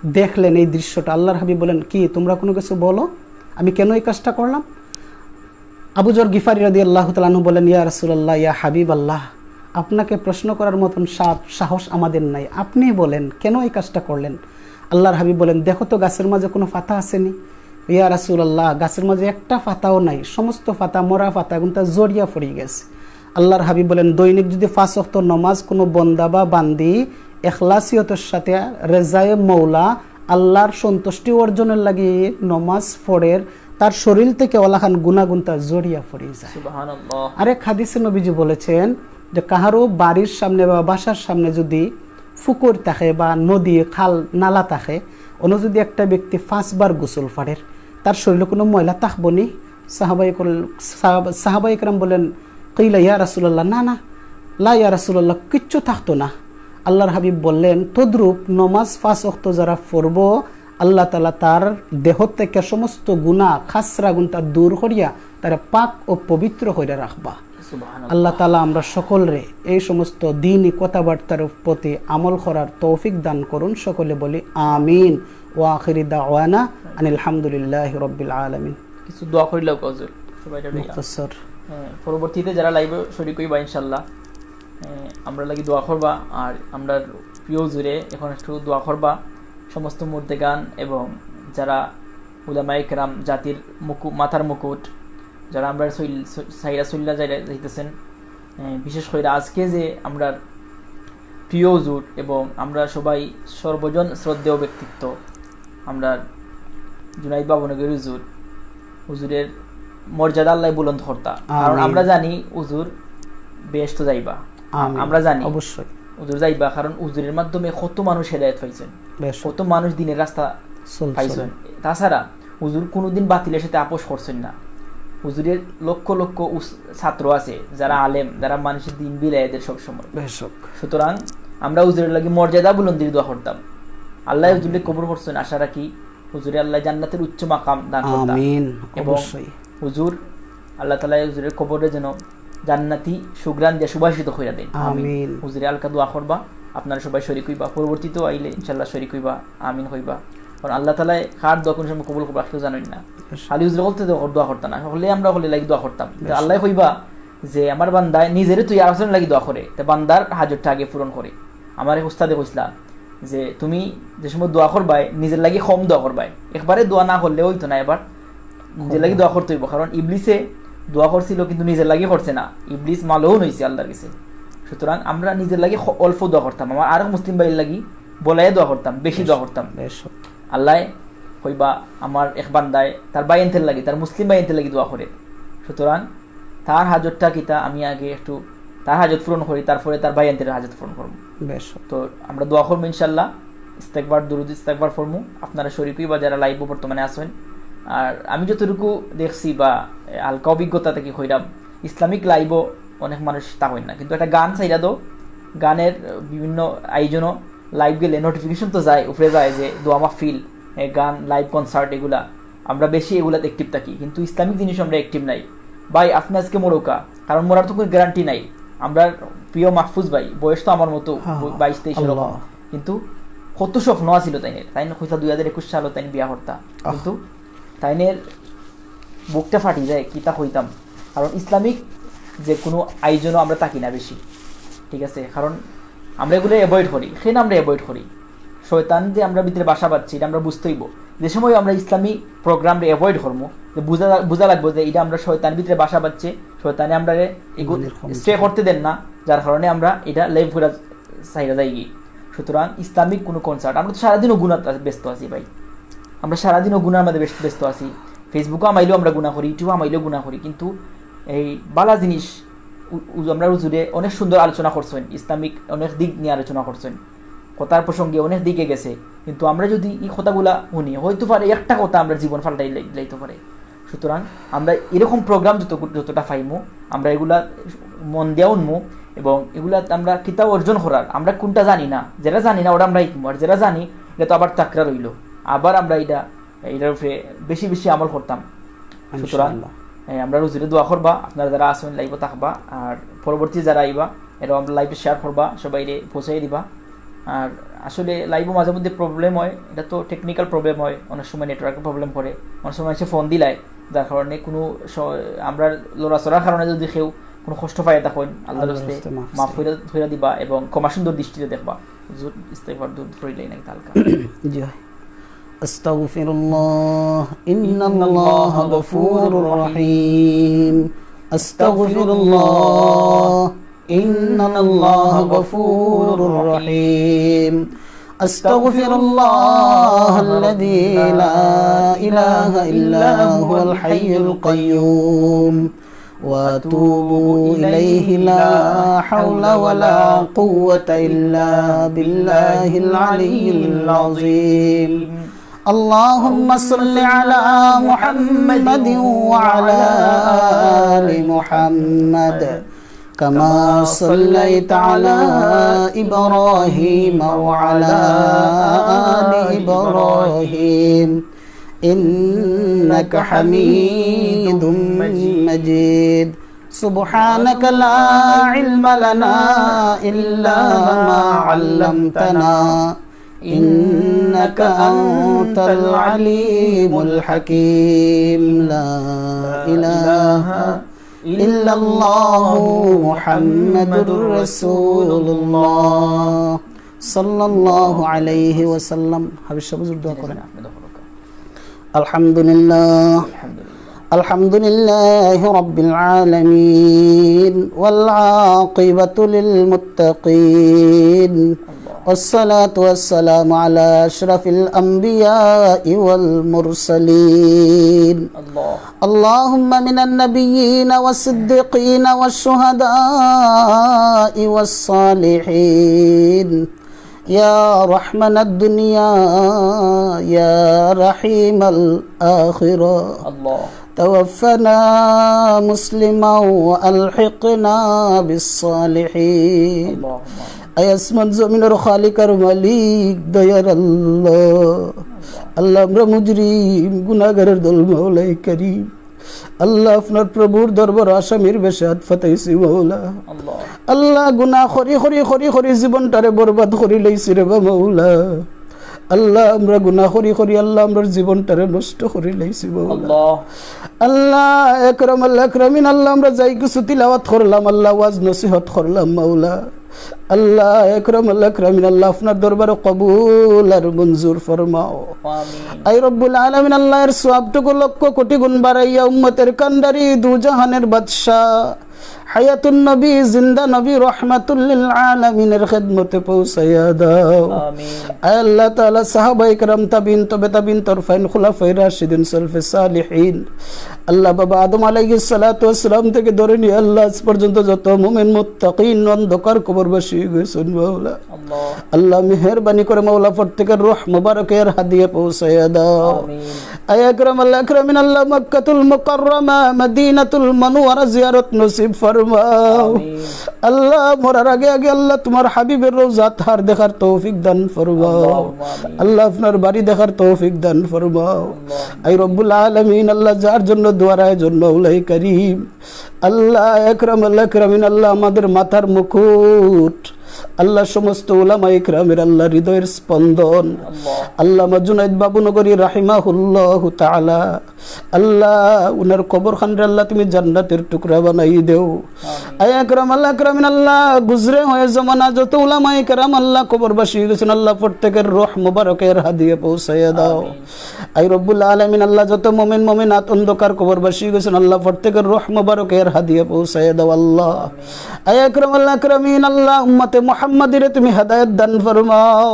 দেখলেন এই দৃশ্যটা। আল্লাহর হাবিব বলেন, কি তোমরা কোনো কিছু বলো, আমি কেন এই কাজটা করলাম? আবু জর গিফারি রাদিয়াল্লাহু তাআলা আনহু বলেন, ইয়া রাসূলুল্লাহ, ইয়া হাবিব আল্লাহ, আপনাকে প্রশ্ন করার মতন সা-, সাহস আমাদের নাই, আপনি বলেন কেন এই কাজটা করলেন? আল্লাহর হাবিব বলেন, দেখো তো গাছের মাঝে কোনো পাতা আছেনি। ইয়া রাসূলুল্লাহ, গাছের মাঝে একটা পাতাও নাই, সমস্ত পাতা, মরা পাতা, এগুনতা ঝরিয়া পড়ি গেছে। আল্লাহর হাবিব বলেন, দৈনিক যদি পাঁচ ওয়াক্ত নমাজ কোনো বন্দা বা বান্দি এখলাসিয়তের সাথে রেজায়ে মৌলা, আল্লাহর সন্তুষ্টি অর্জনের লাগি নমাজ পড়ের, তার শরীর থেকে ওলাখান গুনাগুনতা ঝরিয়া পড়ি যায়। সুবহানাল্লাহ। আরেক হাদিসে নবীজি বলেছেন যে কাহারও বাড়ির সামনে বা বাসার সামনে যদি পুকুর থাকে বা নদী, খাল, নালা থাকে, অনো যদি একটা ব্যক্তি পাঁচবার গোসল পাড়ের, তার শরীরে কোনো ময়লা থাকবো নি? সাহাবায়ে কর-, সাহাবা-, সাহাবায়ে কেরাম বলেন, কিলা ইয়া রাসূলুল্লাহ, না, না, লা ইয়া রাসূলুল্লাহ, কিচ্ছু থাকতো না। আল্লাহর হাবিব বললেন, তদ্রূপ নমাজ পাঁচ ওয়াক্ত যারা পড়বো, আল্লাহ তাআলা তার দেহ থেকে সমস্ত গুনাহ, খাসরা গুনতা দূর করিয়া তারা পাক ও পবিত্র করিয়া রাখবা। সুবহানাল্লাহ। আল্লাহ তাআলা আমরা সকলরে এই সমস্ত দ্বীনি কথাবার্তার প্রতি আমল করার তৌফিক দান করুন। সকলে বলি আমিন। ওয়া আখিরি দাওয়ানা আনিল হামদুলিল্লাহি রাব্বিল আলামিন। কিছু দোয়া করিলাও হুজুর, সবাই। মুখতাসর। হ্যাঁ, পরবর্তীতে যারা লাইভে শরীক হইবা ইনশাআল্লাহ, হ্যাঁ, আমরা লাগি দোয়া করবা। আর আমরা প্রিয় হুজুরে এখন একটু দোয়া করবা সমস্ত মুর্দেগান এবং যারা উলামায়ে কেরাম, জাতির মুকু-, মাথার মুকুট, যারা আমরা সইল-, স-, সাইরা সইল্লা যাইরা যাইতেছেন, এ, বিশেষ করে আজকে যে আমরা প্রিয় হুজুর এবং আমরা সবাই সর্বজন শ্রদ্ধেয় ব্যক্তিত্ব, আমরা জুনাইদ বাবনগরী হুজুর, হুজুরের মর্যাদা আল্লাহ বুলন্দ করতা। কারণ আমিন। আমরা জানি হুজুর বেহেশত যাইবা। আমিন। আমরা জানি অবশ্যই। হুজুর যাইবা, কারণ হুজুরের মাধ্যমে কত মানুষ হেদায়েত পাইছেন, বেশ। কত মানুষ দ্বীনের রাস্তা চলছেন। পাইছেন। তাছাড়া হুজুর কোনোদিন বাতিলের সাথে আপোষ করছেন না। হুজুরের লক্ষ লক্ষ উস-, ছাত্র আছে, যারা আলেম, যারা মানুষের দ্বীন বিলাই এদের সব সময়। বেশ হোক। সুতরাং আমরা হুজুরের লাগি মর্যাদা বুলন্দির দোয়া করতাম। আল্লাহ হুজুরকে কবুল করছেন, আশা রাখি হুজুরে আল্লাহ জান্নাতের উচ্চ মাকাম দান করতা। আমিন, এবং অবশ্যই। হুজুর, আল্লাহ তাআলা হুজুরের কবরে যেন জান্নাতি সুঘ্রাণ দিয়ে সুবাসিত কইরা দেন। আমিন। আমিন। হুজুরে আলকা দোয়া করবা, আপনারা সবাই শরীক হইবা, পরবর্তীতেও আইলে ইনশাআল্লাহ শরীক হইবা, আমিন কইবা। কারণ আল্লাহ তাআলায় কার দোয়া কোন সময় কবুল করবা, কেউ জানইন না। আলী হুজুরে বলতে তো দোয়া করতা না, হকলে আমরা হকলে লাগি দোয়া করতাম। তো আল্লাহ কইবা যে আমার বান্দায় নিজেরে তুই আর লাগি দোয়া করে, তে বান্দার হাজতটা আগে পূরণ করে। আমার এক উস্তাদে কইছলা যে তুমি যে সময় দোয়া করবায়, নিজের লাগি কম দোয়া করবায়, একবারে দোয়া না করলে অইতো না, এবার নিজের লাগি দোয়া করতে অইবো। কারণ ইবলিসে দোয়া করছিল, কিন্তু নিজের লাগি করছে না, ইবলিস মালউন অইছে আল্লাহর গেছে। সুতরাং আমরা নিজের লাগি খ-, অল্প দোয়া করতাম, আমার আরক মুসলিম ভাইর লাগি বলাইয়া দোয়া করতাম, বেশি দোয়া করতাম। আল্লাহ কইবা আমার এক বান্দায় তার ভাইয়াইন্তর লাগি, তার মুসলিম ভাইয়াইন্তর লাগি দোয়া করে। সুতরাং তার হাজতটা কিতা, আমি আগে একটু তার হাজত পূরণ করি, তারপরে তার ভাইয়াইন্তর হাজত পূরণ করমু। তো আমরা দোয়া করমু ইনশাআল্লাহ, ইস্তেগফার, দুরুদ ইস্তেগফার পড়মু। আপনারা শরিক অইবা যারা live-ও বর্তমানে আছেন। আর আমি যতটুকু দেখছি বা হালকা অভিজ্ঞতা থাকি কইরাম, ইসলামিক live-ও অনেক মানুষ থাকইন না, কিন্তু একটা গান ছাইড়া দেও, গানের বিভিন্ন আয়োজনও live গেলে notification তো যায়, উপরে যায় যে দোয়া মাহফিল, এ, গান, live concert, এগুলা আমরা বেশি এগুলাত active থাকি, কিন্তু ইসলামিক জিনিস আমরা active নাই। ভাই, আপনি আজকে মরুকা, কারণ মরার তো কোনো guarantee নাই। আমরা প্রিয় মাহফুজ ভাই, বয়স তো আমার মতো, হ্যাঁ, বাইশ তেইশ এরকম, আল্লাহ। কিন্তু কত স্বপ্ন আছিল তাইনের। তাইন কইতা দুই হাজার একুশ সালো তাইন বিয়া করতা, আহ। কিন্তু তাইনের বুকটা ফাটি যায়, কিতা কইতাম। কারণ ইসলামিক যে কোনো আয়োজনও আমরা থাকি না বেশি, ঠিক আছে? কারণ আমরা এগুলো avoid করি। কেন আমরা avoid করি? শয়তান যে আমরা ভিতরে বাসা বাঁধছে, এটা আমরা বুঝতে অইবো। যে সময় আমরা ইসলামী program রে avoid করমু, যে বুঝা, বুঝা লাগবো যে এটা আমরা শয়তান ভিতরে বাসা বাঁধছে, শয়তানে আমরা ইমানের কমজোরি। Stay করতে দেন না, যার কারণে আমরা এটা live করা চাইরা যাইগি। সুতরাং ইসলামিক কোনো concert, আমরা তো সারাদিনও গুনাত ব্যস্ত আছি ভাই, আমরা সারাদিনও গুনার মধ্যে ব্যস্ত, ব্যস্ত আছি। Facebook-ও হামাইলেও আমরা গুনা করি, YouTube-ও হামাইলেও গুনা করি, কিন্তু এই বালা জিনিস উ-, উ-, আমরা হুজুরে অনেক সুন্দর আলোচনা করছেন, ইসলামিক অনেক দিক নিয়ে আলোচনা করছেন, কথার প্রসঙ্গে অনেক দিকে গেছে, কিন্তু আমরা যদি এই কথাগুলা শুনি, হয়তো পারে একটা কথা আমরা জীবন পাল্টাই লাই-, লাইতে পারে। সুতরাং আমরা এরকম program যত, যতটা পাইমু, আমরা এগুলা মন দিয়া শুনমু এবং এগুলা আমরা কিতা অর্জন করার, আমরা কোনটা জানি না, যেটা জানি না ওটা আমরা শিখমু, আর যেটা জানি এটা তো আবার তাকরার অইলো, আবার আমরা এটা, এটার উপরে বেশি বেশি আমল করতাম। সুতরাং, ইনশাআল্লাহ। এ, আমরা হুজুরে দোয়া করবা, আপনারা যারা আছেন live-ও থাকবা, আর পরবর্তী যারা আইবা, এরা আমরা live-এ share করবা, সবাইরে পৌঁছাই দিবা। আর আসলে live-ও মাঝে মধ্যে problem হয়, এটা তো technical problem হয়, অনেক সময় network-এ problem করে, অনেক সময় এসে phone দিলায়, যার কারণে কোনো স-, আমরা লড়াচড়ার কারণে যদি কেউ কোনো কষ্ট পায় তখন আল্লাহর আল্লাহর রাস্তে রাস্তে মাফ মাফ চাই। করে, করে দিবা এবং ক্ষমা সুন্দর দৃষ্টিতে দেখবা। হুজুর, ইস্তেগফার দুরুদ পড়িলাই নাকি হালকা? জি ভাই। أستغفر الله، إن الله غفور رحيم. أستغفر الله، إن الله غفور رحيم. أستغفر الله الذي لا إله إلا هو الحي القيوم. وأتوب إليه، لا حول ولا قوة إلا بالله العلي العظيم. اللهم صل على محمد وعلى آل محمد كما صليت على إبراهيم وعلى آل إبراهيم إنك حميد مجيد. سبحانك لا علم لنا إلا ما علمتنا إنك أنت العليم الحكيم. لا إله إلا الله محمد رسول الله صلى الله عليه وسلم. হাফিজ সাহেব হুজুর দোয়া করেন। আপনি দোয়া করুন। الحمد لله. الحمد لله. الحمد لله رب العالمين والعاقبة للمتقين. الله. والصلاة والسلام على أشرف الأنبياء والمرسلين. الله. اللهم من النبيين والصديقين والشهداء والصالحين. يا رحمن الدنيا، يا رحيم الآخرة. الله. توفنا مسلما وألحقنا بالصالحين. اللهم آمين. আয় আসমান জমিনের খালিক আর মালিক, দয়ার আল্লাহ। আল্লাহ, আমরা মুজরিম, গুনাহগারের দল, মাওলায়ে করিম। আল্লাহ, আপনার প্রভুর দরবার আসামির বেশে হাত পাতাইছি, মাওলা। আল্লাহ। আল্লাহ, গুনাহ করি, করি, করি, করি জীবনটারে বরবাদ করি লাইছি রে বা, মাওলা। আল্লাহ, আমরা গুনাহ করি করি আল্লাহ আমরার জীবনটারে নষ্ট করি লাইছি মাওলা। আল্লাহ। আল্লাহ, আকরাম আল আকরামিন, আল্লাহ, আমরা যাই কিছু তিলাওয়াত করলাম, আল্লাহ, ওয়াজ নসিহত করলাম মাওলা। আল্লাহ, আকরাম আল আকরামিন, আল্লাহ, আপনার দরবারে কবুল আর মঞ্জুর ফরমাও। আমিন। আই রব্বুল আলামিন, আল্লাহ, এর সওয়াবটুকু লক্ষ কোটি গুণ বাড়াইয়া উম্মতের কান্ডারি, দুজাহানের বাদশা, হায়াতুন নবী, জিন্দা নবী, রহমাতুল লিল আলামিনের খেদমতে পৌঁছাইয়া দাও। আমিন। আয় আল্লাহ তাআলা, সাহাবায়ে কেরাম, তাবিন, তবে তাবিন, তরফাইন, খুলাফায়ে রাশিদিন, সলফে সালিহিন, আল্লাহ, বাবা আদম আলাইহিস সালাতু ওয়াস সালাম থেকে ধরে নিয়ে আল্লাহ আজ পর্যন্ত যত মুমিন মুত্তাকিন অন্ধকার কবরবাসী হয়ে গেছেন মাওলা, আল্লাহ। আল্লাহ, মেহেরবানি করে মাওলা প্রত্যেকের রূহ মোবারকে এর হাদিয়া পৌঁছাইয়া দাও। আমিন। আয় আকরাম আল আকরামিন, আল্লাহ, মক্কাতুল মুকাররমা, মদিনাতুল মুনাওয়ারা জিয়ারত নসিব ফরমাও। আমিন। আল্লাহ, মরার আগে আগে আল্লাহ তোমার হাবিবের রওজা আতহার দেখার তৌফিক দান ফরমাও। আল্লাহুম্মা আমিন। আল্লাহ, আপনার বাড়ি দেখার তৌফিক দান ফরমাও। আল্লাহুম্মা আই রব্বুল আলামিন, আল্লাহ, যার জন্য দোয়ার আয়োজন, মাওলায়ে করিম, আল্লাহ, আকরাম আল আকরামিন, আল্লাহ, আমাদের মাথার মুকুট, আল্লাহ, সমস্ত উলামায়ে কেরামের, আল্লাহ, হৃদয়ের স্পন্দন, আল্লাহ। আল্লামা জুনাইদ বাবুনগরী রাহিমাহুল্লাহু তাআলা, আল্লাহ, উনার কবরখানরে, আল্লাহ, তুমি জান্নাতের টুকরা বানাই দেও। আমিন। আয় আকরাম আল আকরামিন, আল্লাহ, গুজরে হয়ে জমানা যত উলামায়ে কেরাম, আল্লাহ, কবরবাসী হয়ে গেছেন, আল্লাহ, প্রত্যেকের রূহ মোবারকে এর হাদিয়া পৌঁছাইয়া দাও। আমিন। আই রব্বুল আলামিন, আল্লাহ, যত মুমিন মুমিনাত অন্ধকার কবরবাসী হয়ে গেছেন, আল্লাহ, প্রত্যেকের রূহ মোবারকে এর হাদিয়া পৌঁছাইয়া দাও, আল্লাহ। আমিন। আয় আকরাম আল আকরামিন, আল্লাহ, উম্মতে মুহাম্মাদিরে তুমি হেদায়েত দান ফরমাও।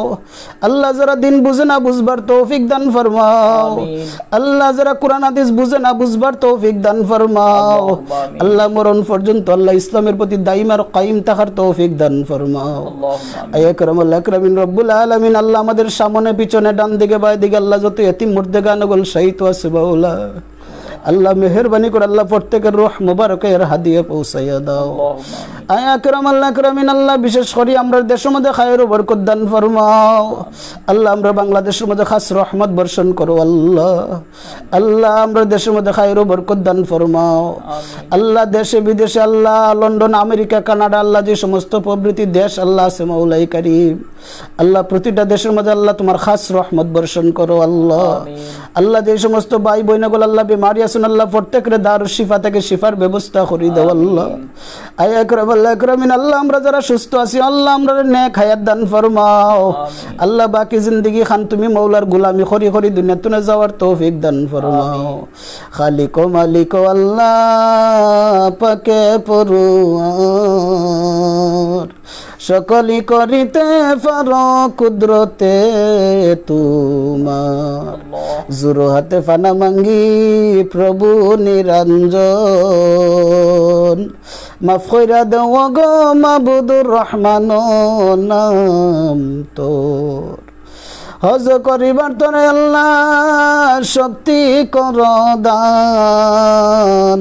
আল্লাহ, যারা দিন বুঝে না, বুঝবার তৌফিক দান ফরমাও। আমিন। আল্লাহ, যারা কোরআন হাদিস বুঝে না, বুঝবার তৌফিক দান ফরমাও। আল্লাহুম্মা আমিন। আল্লাহ, মরণ পর্যন্ত, আল্লাহ, ইসলামের প্রতি দাইম আর কায়েম থাকার তৌফিক দান ফরমাও। আল্লাহুম্মা আমিন। আয় আকরাম আল আকরামিন, রব্বুল আলামিন, আল্লাহ, আমাদের সামনে, পিছনে, ডান দিকে, বায় দিকে, আল্লাহ, যত এতিম মুর্দেগান অকল শায়িত আছে, মাওলা, আল্লাহ, মেহেরবানি করে, আল্লাহ, প্রত্যেকের রূহ মোবারকে এর হাদিয়া পৌঁছাইয়া দাও। আল্লাহুম্মা আমিন। আয় আকরাম আল আকরামিন, আল্লাহ, বিশেষ করি আমরার দেশের মধ্যে খায়ের ও বরকত দান ফরমাও। আল্লাহ, আমরার বাংলাদেশের মধ্যে খাস রহমত বর্ষণ করো, আল্লাহ। আল্লাহ, আমরার দেশের মধ্যে খায়ের ও বরকত দান ফরমাও। আমিন। আল্লাহ, দেশে বিদেশে, আল্লাহ, লন্ডন, আমেরিকা, কানাডা, আল্লাহ, যে সমস্ত প্রভৃতি দেশ, আল্লাহ, আছে, মাওলায়ে করিম, আল্লাহ, প্রতিটা দেশের মধ্যে, আল্লাহ, তোমার খাস রহমত বর্ষণ করো, আল্লাহ। আমিন। আল্লাহ, যে সমস্ত ভাই বইন অকল, আল্লাহ, বেমারি আছেন, আল্লাহ, প্রত্যেকের দারুশ শিফা থেকে শিফার ব্যবস্থা করি দাও, আল্লাহ। আমিন। আয় আকরাম আল আকরামিন, আল্লাহ, আমরা যারা সুস্থ আছি, আল্লাহ, আমরারে নেক হায়াত দান ফরমাও। আমিন। আল্লাহ, বাকি জিন্দেগি খান তুমি মাওলার গোলামি করি করি দুনিয়া তুনে যাওয়ার তৌফিক দান ফরমাও। আমিন। খালিক ও মালিক ও আল্লাহ পাকে পরওয়ার, সকলই করিতে পারো কুদরতে তোমার। আল্লাহ। জোড় হাতে পানা মাঙ্গি প্রভু নিরঞ্জন, মাফ কইরা দেও গো মাবুদুর রহমান নাম তোর। হজ করিবার তরে আল্লাহ শক্তি কর দান,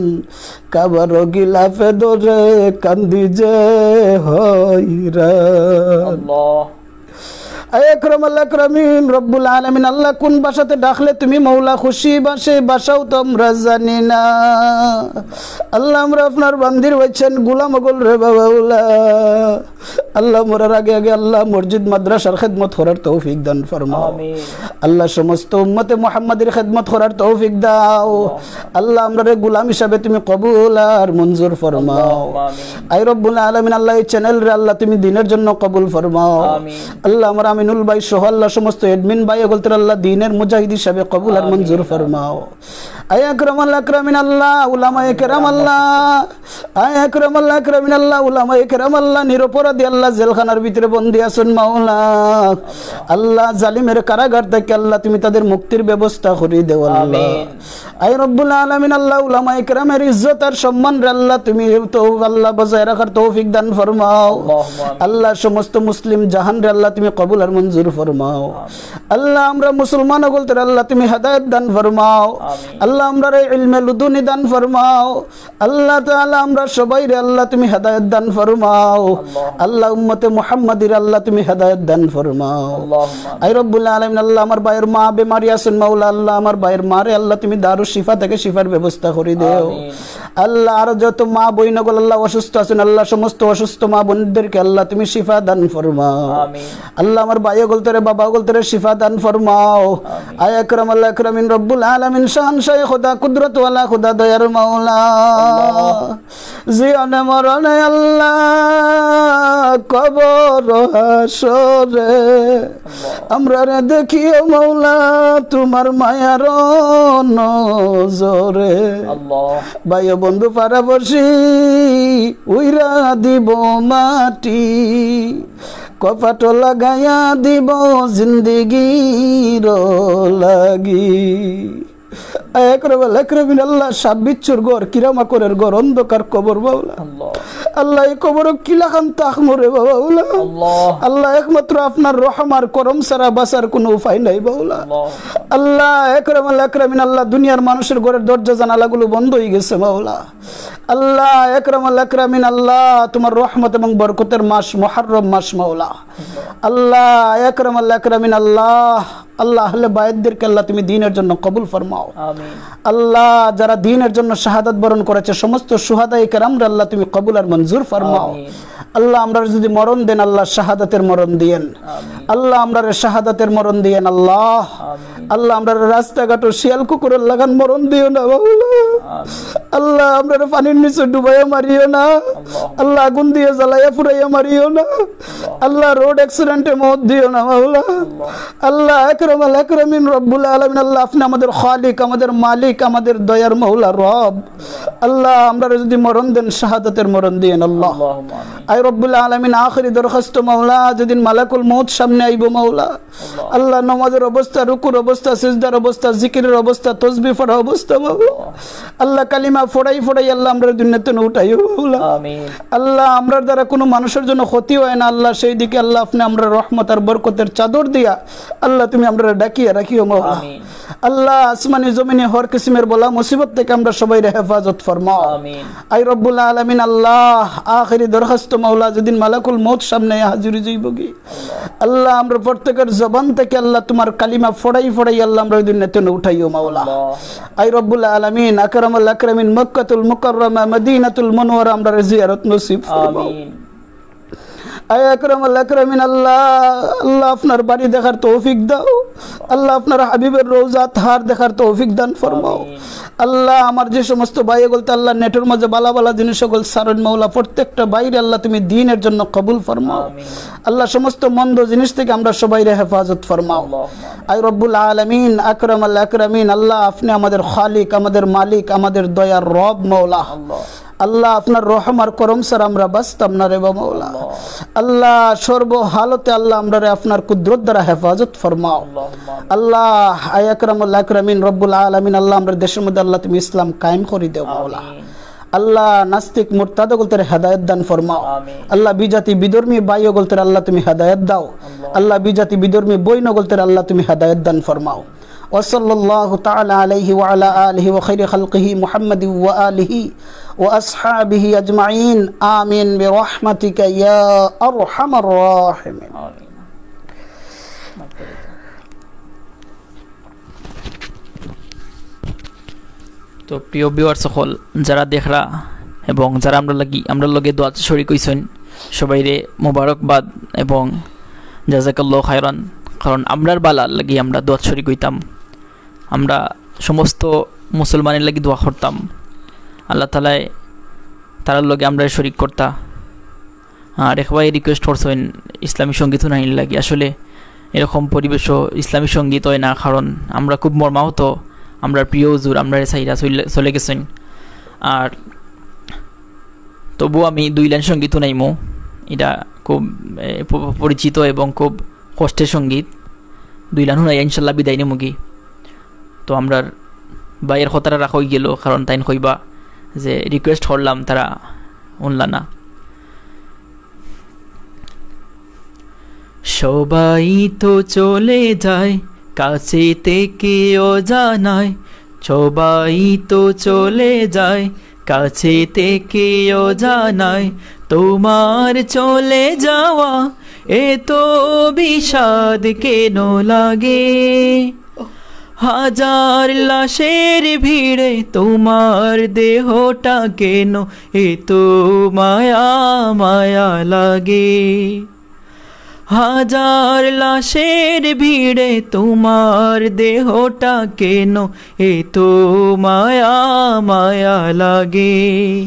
কাবার গিলাফে ধরে কান্দি যে হইরান। আল্লাহ। আয় আকরাম আল আকরামিন, রব্বুল আলামিন, আল্লাহ, কোন ভাষাতে ডাকলে তুমি মাওলা খুশি অইবা, সেই ভাষাও তো আমরা জানি না। আল্লাহ, আমরা আপনার বান্দির হইছেন গোলাম অকল রে বাবা, আল্লাহ। আল্লাহ, মরার আগে আগে, আল্লাহ, মসজিদ মাদ্রাসার খেদমত করার তৌফিক দান ফরমাও। আমিন। আল্লাহ, সমস্ত উম্মতে মুহাম্মাদির খেদমত করার তৌফিক দাও। আল্লাহ, আমরারে গোলাম হিসাবে তুমি কবুল আর মঞ্জুর ফরমাও। আল্লাহুম্মা আমিন। আই রব্বুল আলামিন, আল্লাহ, এই চ্যানেলরে, আল্লাহ, তুমি দ্বীনের জন্য কবুল ফরমাও। আমিন। আল্লাহ, আমার আমিনুল ভাই সহ, আল্লাহ, সমস্ত অ্যাডমিন ভাই অকলতরে, আল্লাহ, দ্বীনের মুজাহিদ হিসাবে কবুল আর আমিন। মঞ্জুর ফরমাও। আয় আকরাম আল আকরামিন আল্লাহ, উলামায়ে কেরাম আল্লাহ, আয় আকরাম আল আকরামিন আল্লাহ, উলামায়ে কেরাম আল্লাহ, নিরপরাধী আল্লাহ, জেলখানার ভিতরে বন্দী আছেন মাওলা। আল্লাহ, জালিমের কারাগার থেকে আল্লাহ, তুমি তাদের মুক্তির ব্যবস্থা করি দেও আল্লাহ। আমিন। আয় রব্বুল আলামিন আল্লাহ, উলামায়ে কেরামের ইজ্জত আর সম্মানরে আল্লাহ, তুমি তো আল্লাহ বজায় রাখার তৌফিক দান ফরমাও। আল্লাহুম্মা আমিন। আল্লাহ, সমস্ত মুসলিম জাহানরে আল্লাহ, তুমি কবুল আর মঞ্জুর ফরমাও। আমিন। আল্লাহ, আমরা মুসলমান অকলতরে আল্লাহ, তুমি হেদায়েত দান ফরমাও। আমিন। আল্লাহ, আমরারে ইলমে লুদুনি দান ফরমাও। আল্লাহ তাআলা, আমরা সবাইরে আল্লাহ, তুমি হেদায়েত দান ফরমাও। আল্লাহুম্মা। আল্লাহ, উম্মতে মুহাম্মাদির আল্লাহ, তুমি হেদায়েত দান ফরমাও। আল্লাহুম্মা আমিন। আয় রব্বুল আলামিন আল্লাহ, আমার ভাইয়ের মা বেমারি আছেন মাওলা, আল্লাহ, আমার ভাইয়ের মারে আল্লাহ, তুমি দারুশ শিফা থেকে শিফার ব্যবস্থা করি দেও। আমিন। আল্লাহ, আরো যত মা বইন অকল আল্লাহ অসুস্থ আছেন আল্লাহ, সমস্ত অসুস্থ মা বোনদেরকে আল্লাহ, তুমি শিফা দান ফরমাও। আমিন। আল্লাহ, ভাই অকলতরে, বাবা অকলতরে শিফা দান ফরমাও। আয় আকরাম আল আকরামিন রব্বুল আলামিন, শাহানশাহে খুদা, কুদরত ওয়ালা খুদা, দয়ার মাওলা। জীবনে মরণে আল্লাহ, কবর হাশরে, আমরারে দেখিও মাওলা তুমার মায়ার নজরে। ভাই ও বন্ধু পাড়াপড়শি উড়াই দিব মাটি, কপাটো লাগাইয়া দিব জিন্দেগির লাগি। আয় আকরাম আল আকরামিন আল্লাহ, সাপ বিচ্ছুর ঘর, কিরা মাকড়ের ঘর, অন্ধকার কবর মাওলা। আল্লাহ, এই কবরো কিলাখান থাকমু রে মাওলা। আল্লাহ, একমাত্র আপনার রহম আর করম ছাড়া বাঁচার কুনু উপায় নাই মাওলা। আল্লাহ, আকরাম আল আকরামিন আল্লাহ, দুনিয়ার মানুষের ঘরের দরজা জানালাগুলো বন্ধ অইগেছে মাওলা। আল্লাহ, আকরাম আল আকরামিন আল্লাহ, তুমার রহমত এবং বরকতের মাস মুহররম মাস মাওলা। আল্লাহ, আকরাম আল আকরামিন আল্লাহ, আল্লাহ, আহলে বায়তদেরকে আল্লাহ তুমি দ্বীনের জন্য কবুল ফরমাও। আল্লাহ, যারা দ্বীনের জন্য শাহাদাত বরণ করেছে, সমস্ত শুহাদায়ে কেরামরে আল্লাহ তুমি কবুল আর মঞ্জুর ফরমাও। আল্লাহ, আমরারে যদি মরণ দেন, আল্লাহ, শাহাদাতের মরণ দিয়েন। আল্লাহ, আমরারে শাহাদাতের মরণ দিয়েন, আল্লাহ। আল্লাহ, আমরারে রাস্তাঘাটো শিয়াল কুকুরের লাখান মরণ দিও না, মাওলা। আল্লাহ, আমরারে পানির নিচে ডুবাইয়া মারিও না। আল্লাহ, আগুন দিয়া জ্বালাইয়া পুড়াইয়া মারিও না। আল্লাহ, রোড অ্যাক্সিডেন্টে মউত দিও না, মাওলা। আল্লাহ, আকরাম আল আকরামিন রব্বুল আলামিন, আল্লাহ, আপনি আমাদের খালিক, আমাদের মালিক, আমাদের দয়ার মাওলা রব। আল্লাহ, আমরারে যদি মরণ দেন, শাহাদাতের মরণ দিয়েন, আল্লাহ। আয় রব্বুল আলামিন, আখেরি দরখাস্ত, মাওলা, যেদিন মালাকুল মউত সামনে আইবো, মাওলা, আল্লাহ, নমাজের অবস্থা, রুকুর অবস্থা, সিজদার অবস্থা, জিকিরের অবস্থা, তসবিহ পড়া অবস্থা, মাওলা। আল্লাহ, কালিমা ফড়াই ফড়াই, আল্লাহ, আমরারে দুনিয়া তনে উঠাইও, মাওলা। আল্লাহ, আমরার দ্বারা কুনু মানুষের জন্য ক্ষতি হয় না, আল্লাহ, সেই দিকে, আল্লাহ, আপনি আমরারে রহমত আর বরকতের চাদর দিয়া, আল্লাহ, তুমি আমরারে ঢাকিয়া রাখিও, মাওলা। আল্লাহ, আসমানি জমিনি হর কিসিমের বালা মুসিবত থেকে আমরা সবাইরে হেফাজত ফরমাও। আয় রব্বুল আলামিন, আল্লাহ, আখেরি দরখাস্ত, মাওলা, যেদিন মালাকুল মউত সামনে হাজির অইযিবোগি, আল্লাহ, আমরা প্রত্যেকের জবান থেকে, আল্লাহ, তুমার কালিমা ফড়াই ফড়াই, আল্লাহ, আমরা ওই দুনিয়া তনে উঠাইও, মাওলা। আয় রব্বুল আলামিন, আকরাম আল আকরামিন, মক্কাতুল মুকাররমা, মদিনাতুল মুনাওয়ারা আমরারে জিয়ারত নসিব ফরমাও। আয় আকরাম আল আকরামিন, আল্লাহ, আল্লাহ, আপনার বাড়ি দেখার তৌফিক দাও। আল্লাহ, আপনার হাবিবের রওজা তাহার দেখার তৌফিক দান ফরমাও। আল্লাহ, আমার যে সমস্ত ভাই অকলতে, আল্লাহ, নেটের মাঝে বালা বালা জিনিস অকল ছাড়ইন, মাওলা, প্রত্যেকটা ভাইরে, আল্লাহ, তুমি দ্বীনের জন্য কবুল ফরমাও। আল্লাহ, সমস্ত মন্দ জিনিস থেকে আমরা সবাইরে হেফাজত ফরমাও। আয় রব্বুল আলামিন, আকরাম আল আকরামিন, আল্লাহ, আপনি আমাদের খালিক, আমাদের মালিক, আমাদের দয়ার রব, মাওলা। আল্লাহ, আপনার রহম আর করম ছাড়া আমরা বাঁচতাম না রে বা, মাওলা। আল্লাহ, সর্ব হালতে, আল্লাহ, আমরারে আপনার কুদরত দ্বারা হেফাজত ফরমাও। আল্লাহ, আয় আকরাম আল আকরামিন, রব্বুল আলামিন, আল্লাহ, আমরার দেশের মধ্যে, আল্লাহ, তুমি ইসলাম কায়েম করি দেও, মাওলা। আল্লাহ, নাস্তিক মুরতাদ অকলতরে হেদায়েত দান ফরমাও। আল্লাহ, বিজাতি বিধর্মী ভাই অকলতরে, আল্লাহ, তুমি হেদায়েত দাও। আল্লাহ, বিজাতি বিধর্মী বইন অকলতরে, আল্লাহ, তুমি হেদায়েত দান ফরমাও। وصلى الله تعالى عليه وعلى آله وخير خلقه محمد وآله وأصحابه أجمعين. آمين برحمتك يا أرحم الراحمين. তো প্রিয় ভিউয়ার্স সকল, যারা দেখরা এবং যারা আমরার লাগি, আমরার লগে দোয়াত শরিক অইছইন, সবাইরে মোবারকবাদ এবং জাযাকাল্লাহু খায়রান। কারণ আমরার বালার লাগি আমরা দোয়াত শরিক অইতাম। আমরা সমস্ত মুসলমানের লাগি দোয়া করতাম, আল্লাহ তাআলায় তারার লগে আমরারে শরিক করতা। আর এক ভাইয়ে রিকোয়েস্ট করছইন ইসলামী সঙ্গীত হুনানির লাগি। আসলে এরকম পরিবেশও ইসলামী সঙ্গীত হয় না, কারণ আমরা খুব মর্মাহত, আমরার প্রিয় হুজুর আমরারে ছাইড়া চইল-, চলে গেছইন। আর তবু আমি দুই লাইন সঙ্গীত হুনাইমু, এটা খুব, এ, প-, পরিচিত এবং খুব কষ্টের সঙ্গীত। দুই লাইন হুনাইয়া ইনশাল্লাহ বিদায় নিমুগি। তো আমরার ভাইয়ের কথাটা রাখা অইগেলো, কারণ তাইন কইবা যে রিকোয়েস্ট করলাম, তারা হুনলা না। সবাই তো চলে যায়, কাছেতে কেউ জানায়। সবাই তো চলে যায়, কাছেতে কেউ জানায়। তোমার চলে যাওয়া এত বিষাদ কেন লাগে? হাজার লাশের ভিড়ে তোমার দেহটা কেন এত মায়া মায়া লাগে? হাজার লাশের ভিড়ে তোমার দেহটা কেন এত মায়া মায়া লাগে?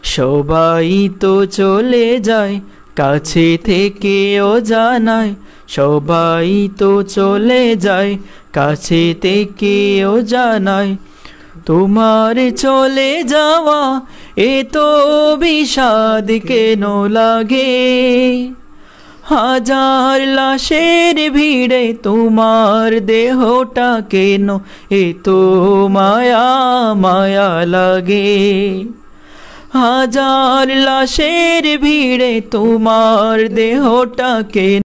সবাই তো চলে যায় কাছে থেকে অজানায়, সবাই তো চলে যায় কাছে থেকে অজানায়। তোমার চলে যাওয়া এত বিষাদ কেন লাগে? হাজার লাশের ভিড়ে তোমার দেহটা কেন এত মায়া মায়া লাগে? হাজার লাশের ভিড়ে তোমার দেহটা কেন